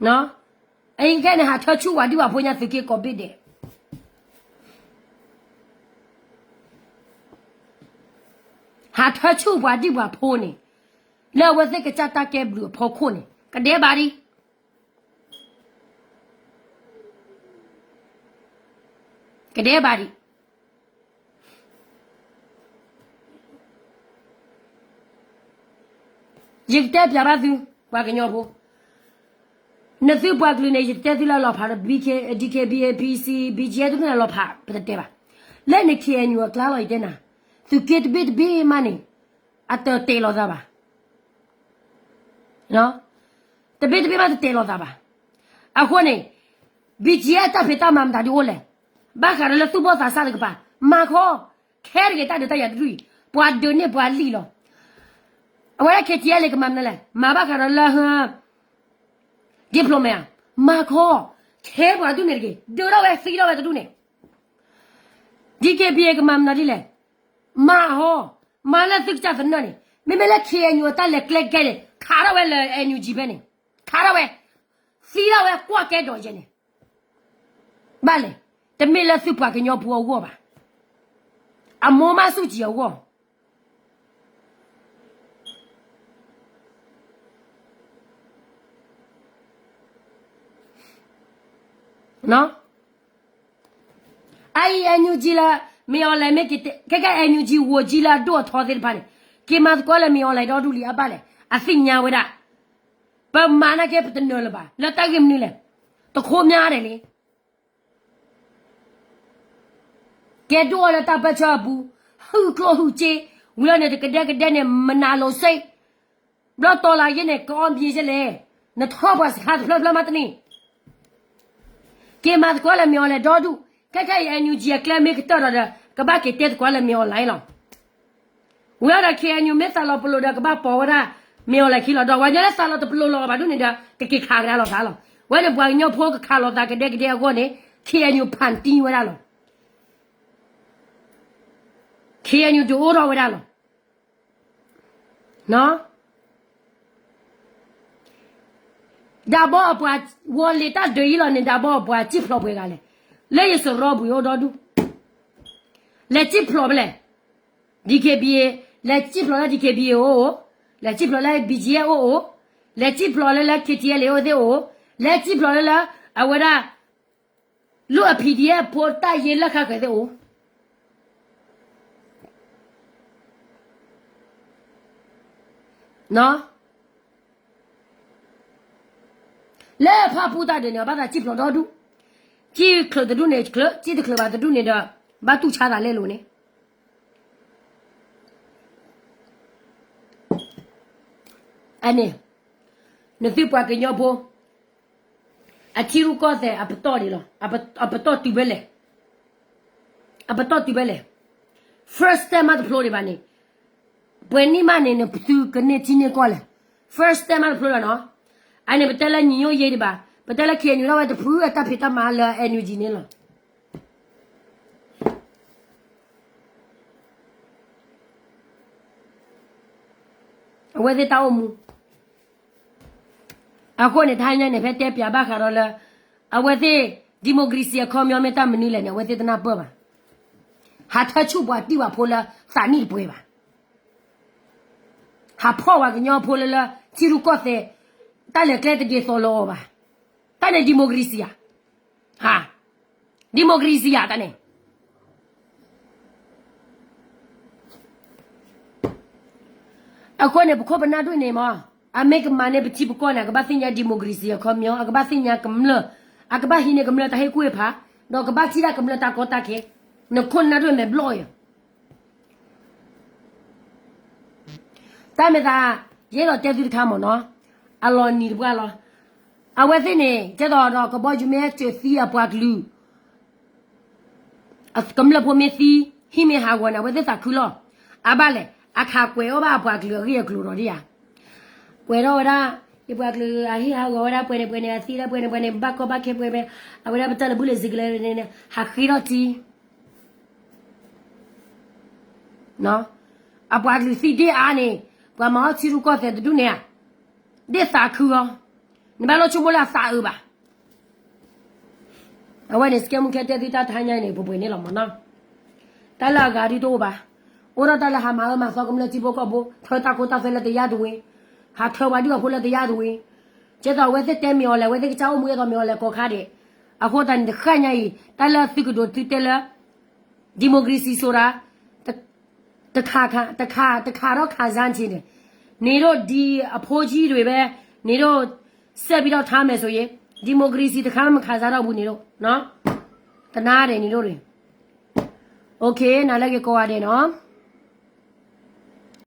အအံၤခဲန့ၣ် ဟးထၢဆူၣ်ပှၤဒံၣ်ပှၤဖိညါသုးက့ကိးဘ့ၣ်ဒဲး, ဟးထၢဆူၣ်ပှၤဒံၣ်ပှၤဖိန့ၣ်, လၢအဝဲသ့ၣ်ကစၢ်တၢ်ကဲဘျုးအဖီခိၣ်န့ၣ် ကဒဲးဘၣ်ဒံး, ကဒဲးဘၣ်ဒံး. ယကတဲပျးဘၣ်သု, ပှၤကညီဖိ, နသုပှၤကလုာ်န့ၣ် ယတတဲသုလၢလီၤဖးဒီး BK, DKBA, PC, BGF တဒူၣ်န့ၣ်လီၤဖး ပတတဲဘၣ်. လၢန့ၣ် ခ့ၣ်အဲၣ်ယူၣ်အကျါလီၤ ယတဲနၤ, သုးက့တဘ့ၣ်တဘ့ၣ်မးန့ၣ် အတတဲလီၤသးဘၣ်. တဘ့ၣ်တဘ့ၣ်မးတတဲလီၤသးဘၣ်. အဃိန့ၣ် BGF တၢ်ဖံးတၢ်မၤမတၤဒ်အိၣ်လဲၣ်. ဘၣ်ဃးဒီးလၢသူၣ်ဘီၣ်သးစၢ်တကပၤ မၤခီ, ခဲတဂ့ၤတၢ်ဒုးတၢ်ယၤတဒူၣ်အံၤ ပှၤဒုးန့ၢ်ပှၤလံၣ်လီၤ. အဝဲဒၣ် KTLA ကမၤမနုၤလဲၣ်, မၤဘၣ်ဃးဒီးလၢ diplomat ဧါ, မၤခီ, ခဲပှၤဒုးန့ၣ်တဂ့ၤ, ဒုးထီၣ်ဝဲသံထီၣ်ဝဲတဒူၣ်န့ၣ် DKBA ကမၤမနုၤဒ်လဲၣ်, မၤဟီ, မၤလၢသုကစၢ်သနၢၣ်န့ၣ်, မ့မ့ၢ်လၢ ခ့ၣ်အဲၣ်ယူၣ် အတၢ်လဲၤကျဲကဲန့ၣ် ခးထီၣ်ဝဲလၢ NUG ဖဲန့ၣ်, ခးထီၣ်ဝဲ, သံထီၣ်ဝဲကွၢ်ကဲဒီးယဲန့ၣ်, ဘၣ်လဲၣ်, တမ့ၢ်လၢသုပှၤကညီဖိအဂီၢ်ဘၣ်, အမိၢ်မးဆူၣ်ကံအဂီၢ် အအံၤ NUG လၢ မ့ၢ်အီၤလဲၣ်မ့ၢ်က့ၤတဲ ခဲကဲ NUG ဝိုကြီးလၢအဒိၣ်အထီသ့ၣ်တဖၣ်န့ၣ် က့ၤမၤသကိးလၢ မ့ၢ်အီၤလဲၣ် ဒီဒူၣ်လံအဘၣ်လဲၣ် အသ့ၣ်ညါဝဲဒၣ်, ပမၤနာ်က့ ပတနၢၤလၢၤဘၣ် လၢတၢ်ဂ့ၢ်မနုၤလဲၣ်, တခိၣ်မၠါဒဲးလံ ကဲဒိၣ်အီၤလၢတၢ်ပၢဆှၢအပူၤ, ဟုၣ်ကျိၣ်ဟုၣ်စ့, ဝံၤလီၤန့ၣ် တကဒဲကဒဲန့ၣ် မနၤလိၤစ့, ဘျီတီၤလၢယဲန့ၣ် ကအီၣ်ဘျ့ယဲလဲၣ်, နထီၣ်ပှၤစခါတဖျၢၣ်ဖျၢၣ်မးတန့ၢ်, က့ၤမၤသကိးလၢမ့ၢ်အီၤလဲၣ်ဒီဒူၣ်, ခဲခဲအံၤ NUG အကျဲမ့ၢ်ကတၢၢ်ဒီးဒီး ကဘၣ်က့ၤတဲသကိးလၢမ့ၢ်အီၤလဲၣ်လီၤ. ဝံၤဒီး KNU မ့ၢ်သးလီၤပလိာ်ဒီး ကဘၣ်ပိာ်ဝဲဒၣ်မ့ၢ်အီၤလဲၣ်ခံလီၤ. ဒီးဝဲညါလၢသးလီၤတပလိာ်လီၤဘၣ်ဒူၣ်န့ၣ်ဒီး ကက့ၤခးကဒါလီၤသးလီၤ. ဝဲန့ၣ်ပှၤကညီဖိကခးလီၤသးကဒဲကဒဲအဂီၢ်န့ၣ် KNU ဖၣ်တံၢ်ဝဲဒၣ်လီၤ. KNU ဒုးအိၣ်ထီၣ်ဝဲဒၣ်လီၤ. ဒၣ်ဘီအပှၤ ဝီၤလ့ၤတၢ်ဒုးအံၤလီၤန့ၣ် ဒၣ်ဘီအပှၤစံၣ်ဖျိးပှဲၤဂၤလဲၣ်, လၢယစရီပူၤအိၣ်ဒီဒူၣ်, လဲၤစံၣ်ဖျိးဖဲလဲၣ်, DKBA, လဲၤစံၣ်ဖျိးလၢ DKBA အိၣ်, လဲၤစံၣ်ဖျိးလၢ BGF အိၣ်အိၣ်, လဲၤစံၣ်ဖျိးလၢလၢ KTLA အိၣ်သ့ၣ်အိၣ်, လဲၤစံၣ်ဖျိးလၢလၢ အဝဲဒၣ် လၢအ PDF ဖိတၢ်ယ့လၢဃါဃဲၤသ့ၣ်အိၣ် လၢဖၣ်ပူၣ်တၢ်ဒုးန့ၣ် ဘၣ်သးစံၣ်ဖျိးဒီဒူၣ်, စံၣ်ချုးတဒူၣ်န့ၣ်ချုး, စံၣ်တချုးဘၣ်တဒူၣ်န့ၣ်ဒီး ဘၣ်တူၢ်ဆါသးလဲလိာ်န့ၣ် အန့ၣ် နသုပှၤကညီဖိ အထံရူၢ်ကီၢ်သဲးအပတီၢ်န့ၣ်လီၤ. အပတီၢ်တုၤဖဲလဲၣ်, အပတီၢ်တုၤဖဲလဲၣ်. First step မးတဖျိဒံးဘၣ်န့ၣ်, ပှဲၤနံၣ်မးန့ၣ် နသုကန့ၢ်ထံန့ၢ်ကီၢ်လဲၣ်. First step မးတဖျိလီၤနီၤ. အန့ၣ် ပတဲလၢညီနုၢ်ယ့ဒံးဘၣ်, ပတဲလၢ KNU ဒၣ်ဝဲတဖုအတၢ်ဖံးတၢ်မၤလၢ NUG န့ၣ်လီၤ. အဝဲသ့ၣ်တၢ်အိၣ်မူ အဃိန့ၣ် တဟါညါန့ၣ် ဖဲတဲပျးဘၣ်ဃးဒီးလၢ အဝဲသ့ၣ် democracy အခီပညီမ့ၢ်တၢ်မနုၤလဲၣ်န့ၣ် အဝဲသ့ၣ်တနၢ်ပၢၢ်ဘၣ်. ဟးထၢဆူၣ်ပှၤတံၢ်ပှၤဖိလၢသးနံၣ်တပှဲၤဘၣ်. ဟးဖီၣ်ပှၤကညီဖိလၢလၢ ထံရူၢ်ကီၢ်သဲး တၢ်လဲၤကျဲတဒ်သိးလၢအီၤဘၣ်. တၢ်န့ၣ် democracy ဧါ. ဟါ, democracy ဧါ တၢ်န့ၣ် အဃိန့ၣ် ပခိၣ်ပနၢ်ဒိၣ်န့ၣ်မး, အမ့ၢ်ကမၤန့ၢ်ပထံပကီၢ်န့ၣ် အကဘၣ်သ့ၣ်ညါ democracy အခီပညီ, အကဘၣ်သ့ၣ်ညါကမျၢၢ်, အကဘၣ်ဟံးန့ၢ်ကမျၢၢ်တၢ်ဟ့ၣ်ကူၣ်ဟ့ၣ်ဖး, ဒီးကဘၣ်ထံၣ်တၢ်ကမျၢၢ်တၢ်ကီတၢ်ခဲ, နခိၣ်နနၢ်ဒိၣ်မဲာ်ဘျီၣ်အံၤ တၢ်မ့ၢ်သး, ယအဲၣ်ဒိးတဲသုတခါမ့ၢ်နီၤ, အလီၤနံၤတပှၢ်လီၤ. အဝဲသ့ၣ်န့ၣ် ကဲသိးဒီးကဘီယူၤမ့ၢ်စၢၤသံအပှၤကလုာ် ကမျၢၢ်ဖိမ့ၢ်သံ ဟံၣ်မ့ၢ်ဟးဂီၤန့ၣ် အဝဲသ့ၣ်သးခုလီၤ. အဘၣ်လဲၣ် အခးကွဲးအီၣ်ဘၣ်အပှၤကလုာ်အဂ့ၢ်အကျိၤဒီးဒ်ဧါ. ကွဲးထီၣ်ဝဲဒၣ် ယပှၤကလုာ်အဟံၣ်ဟးဂီၤဝဲဒၣ် ပှဲၤန့ၣ်ပှဲၤန့ၣ် အသံဒၣ်ပှဲၤန့ၣ်ပှဲၤန့ၣ် ဘၣ်ကီဘၣ်ခဲပှဲၤပှဲၤ အဝဲဒၣ်ပတၢ်လၢာ်ဘူၣ်လၢာ်စံၤကလဲၤန့ၣ် ဟးဃ့ထီၣ်တံၢ် အပှၤကလုာ်သံဒ့ၣ်အါန့ၣ် ပှၤမၤအီၣ်ထံရူၢ်ကီၢ်သဲးတဒူၣ်န့ၣ်ဧါ, ဒ့ၣ်သးခုအီၤ, နဘၣ်လိၣ်ဆိကမိၣ်လၢအသးအုးဘၣ်. အဝဲန့ၣ် စကဲမူခဲတဲသုတၢ်တဟါညါအံၤန့ၣ် ပှဲၤပှဲၤန့ၣ်လီၤမ့ၢ်နီၤ. တၢ်လၢအဂၤဒုတအိၣ်ဘၣ်. အိၣ်ဒီးတၢ်လၢဟးမၤအၢမၤသီကမျၢၢ်ထံဖိကီၢ်ဖိ ထၢတၢ်ခိတၢ်သွဲလၢတယၢ်တဝ့ၤ, ဟးထၢပှၤဒုၣ်ပှၤဖိလၢတယၢ်တဝ့ၤ, ကဲသိးအဝဲသ့ၣ်တဲမ့ၢ်အီၤလဲၣ် အဝဲသ့ၣ်ကစၢ်အိၣ်မူကဲသိးမ့ၢ်အီၤလဲၣ်ကီးခါဒဲး. အဃိသတးန့ၣ် တဃၣ်ညါအံၤ တၢ်လၢသုကဒိးသုတဲလၢ democracy ဆိုတာ တခါ တခါ တခါတော့ခံစားချင်တယ်. နင်တို့ဒီအဖိကြီးတွေပဲ နင်တို့ဆက်ပြီးတော့ထားမယ်ဆိုရင် democracy တစ်ခါမှမခံစားတော့ဘူး နင်တို့နော်. တနာတယ် နင်တို့တွေ. Okay နားလၢက့ၤကိးဂၤဒဲးနော်.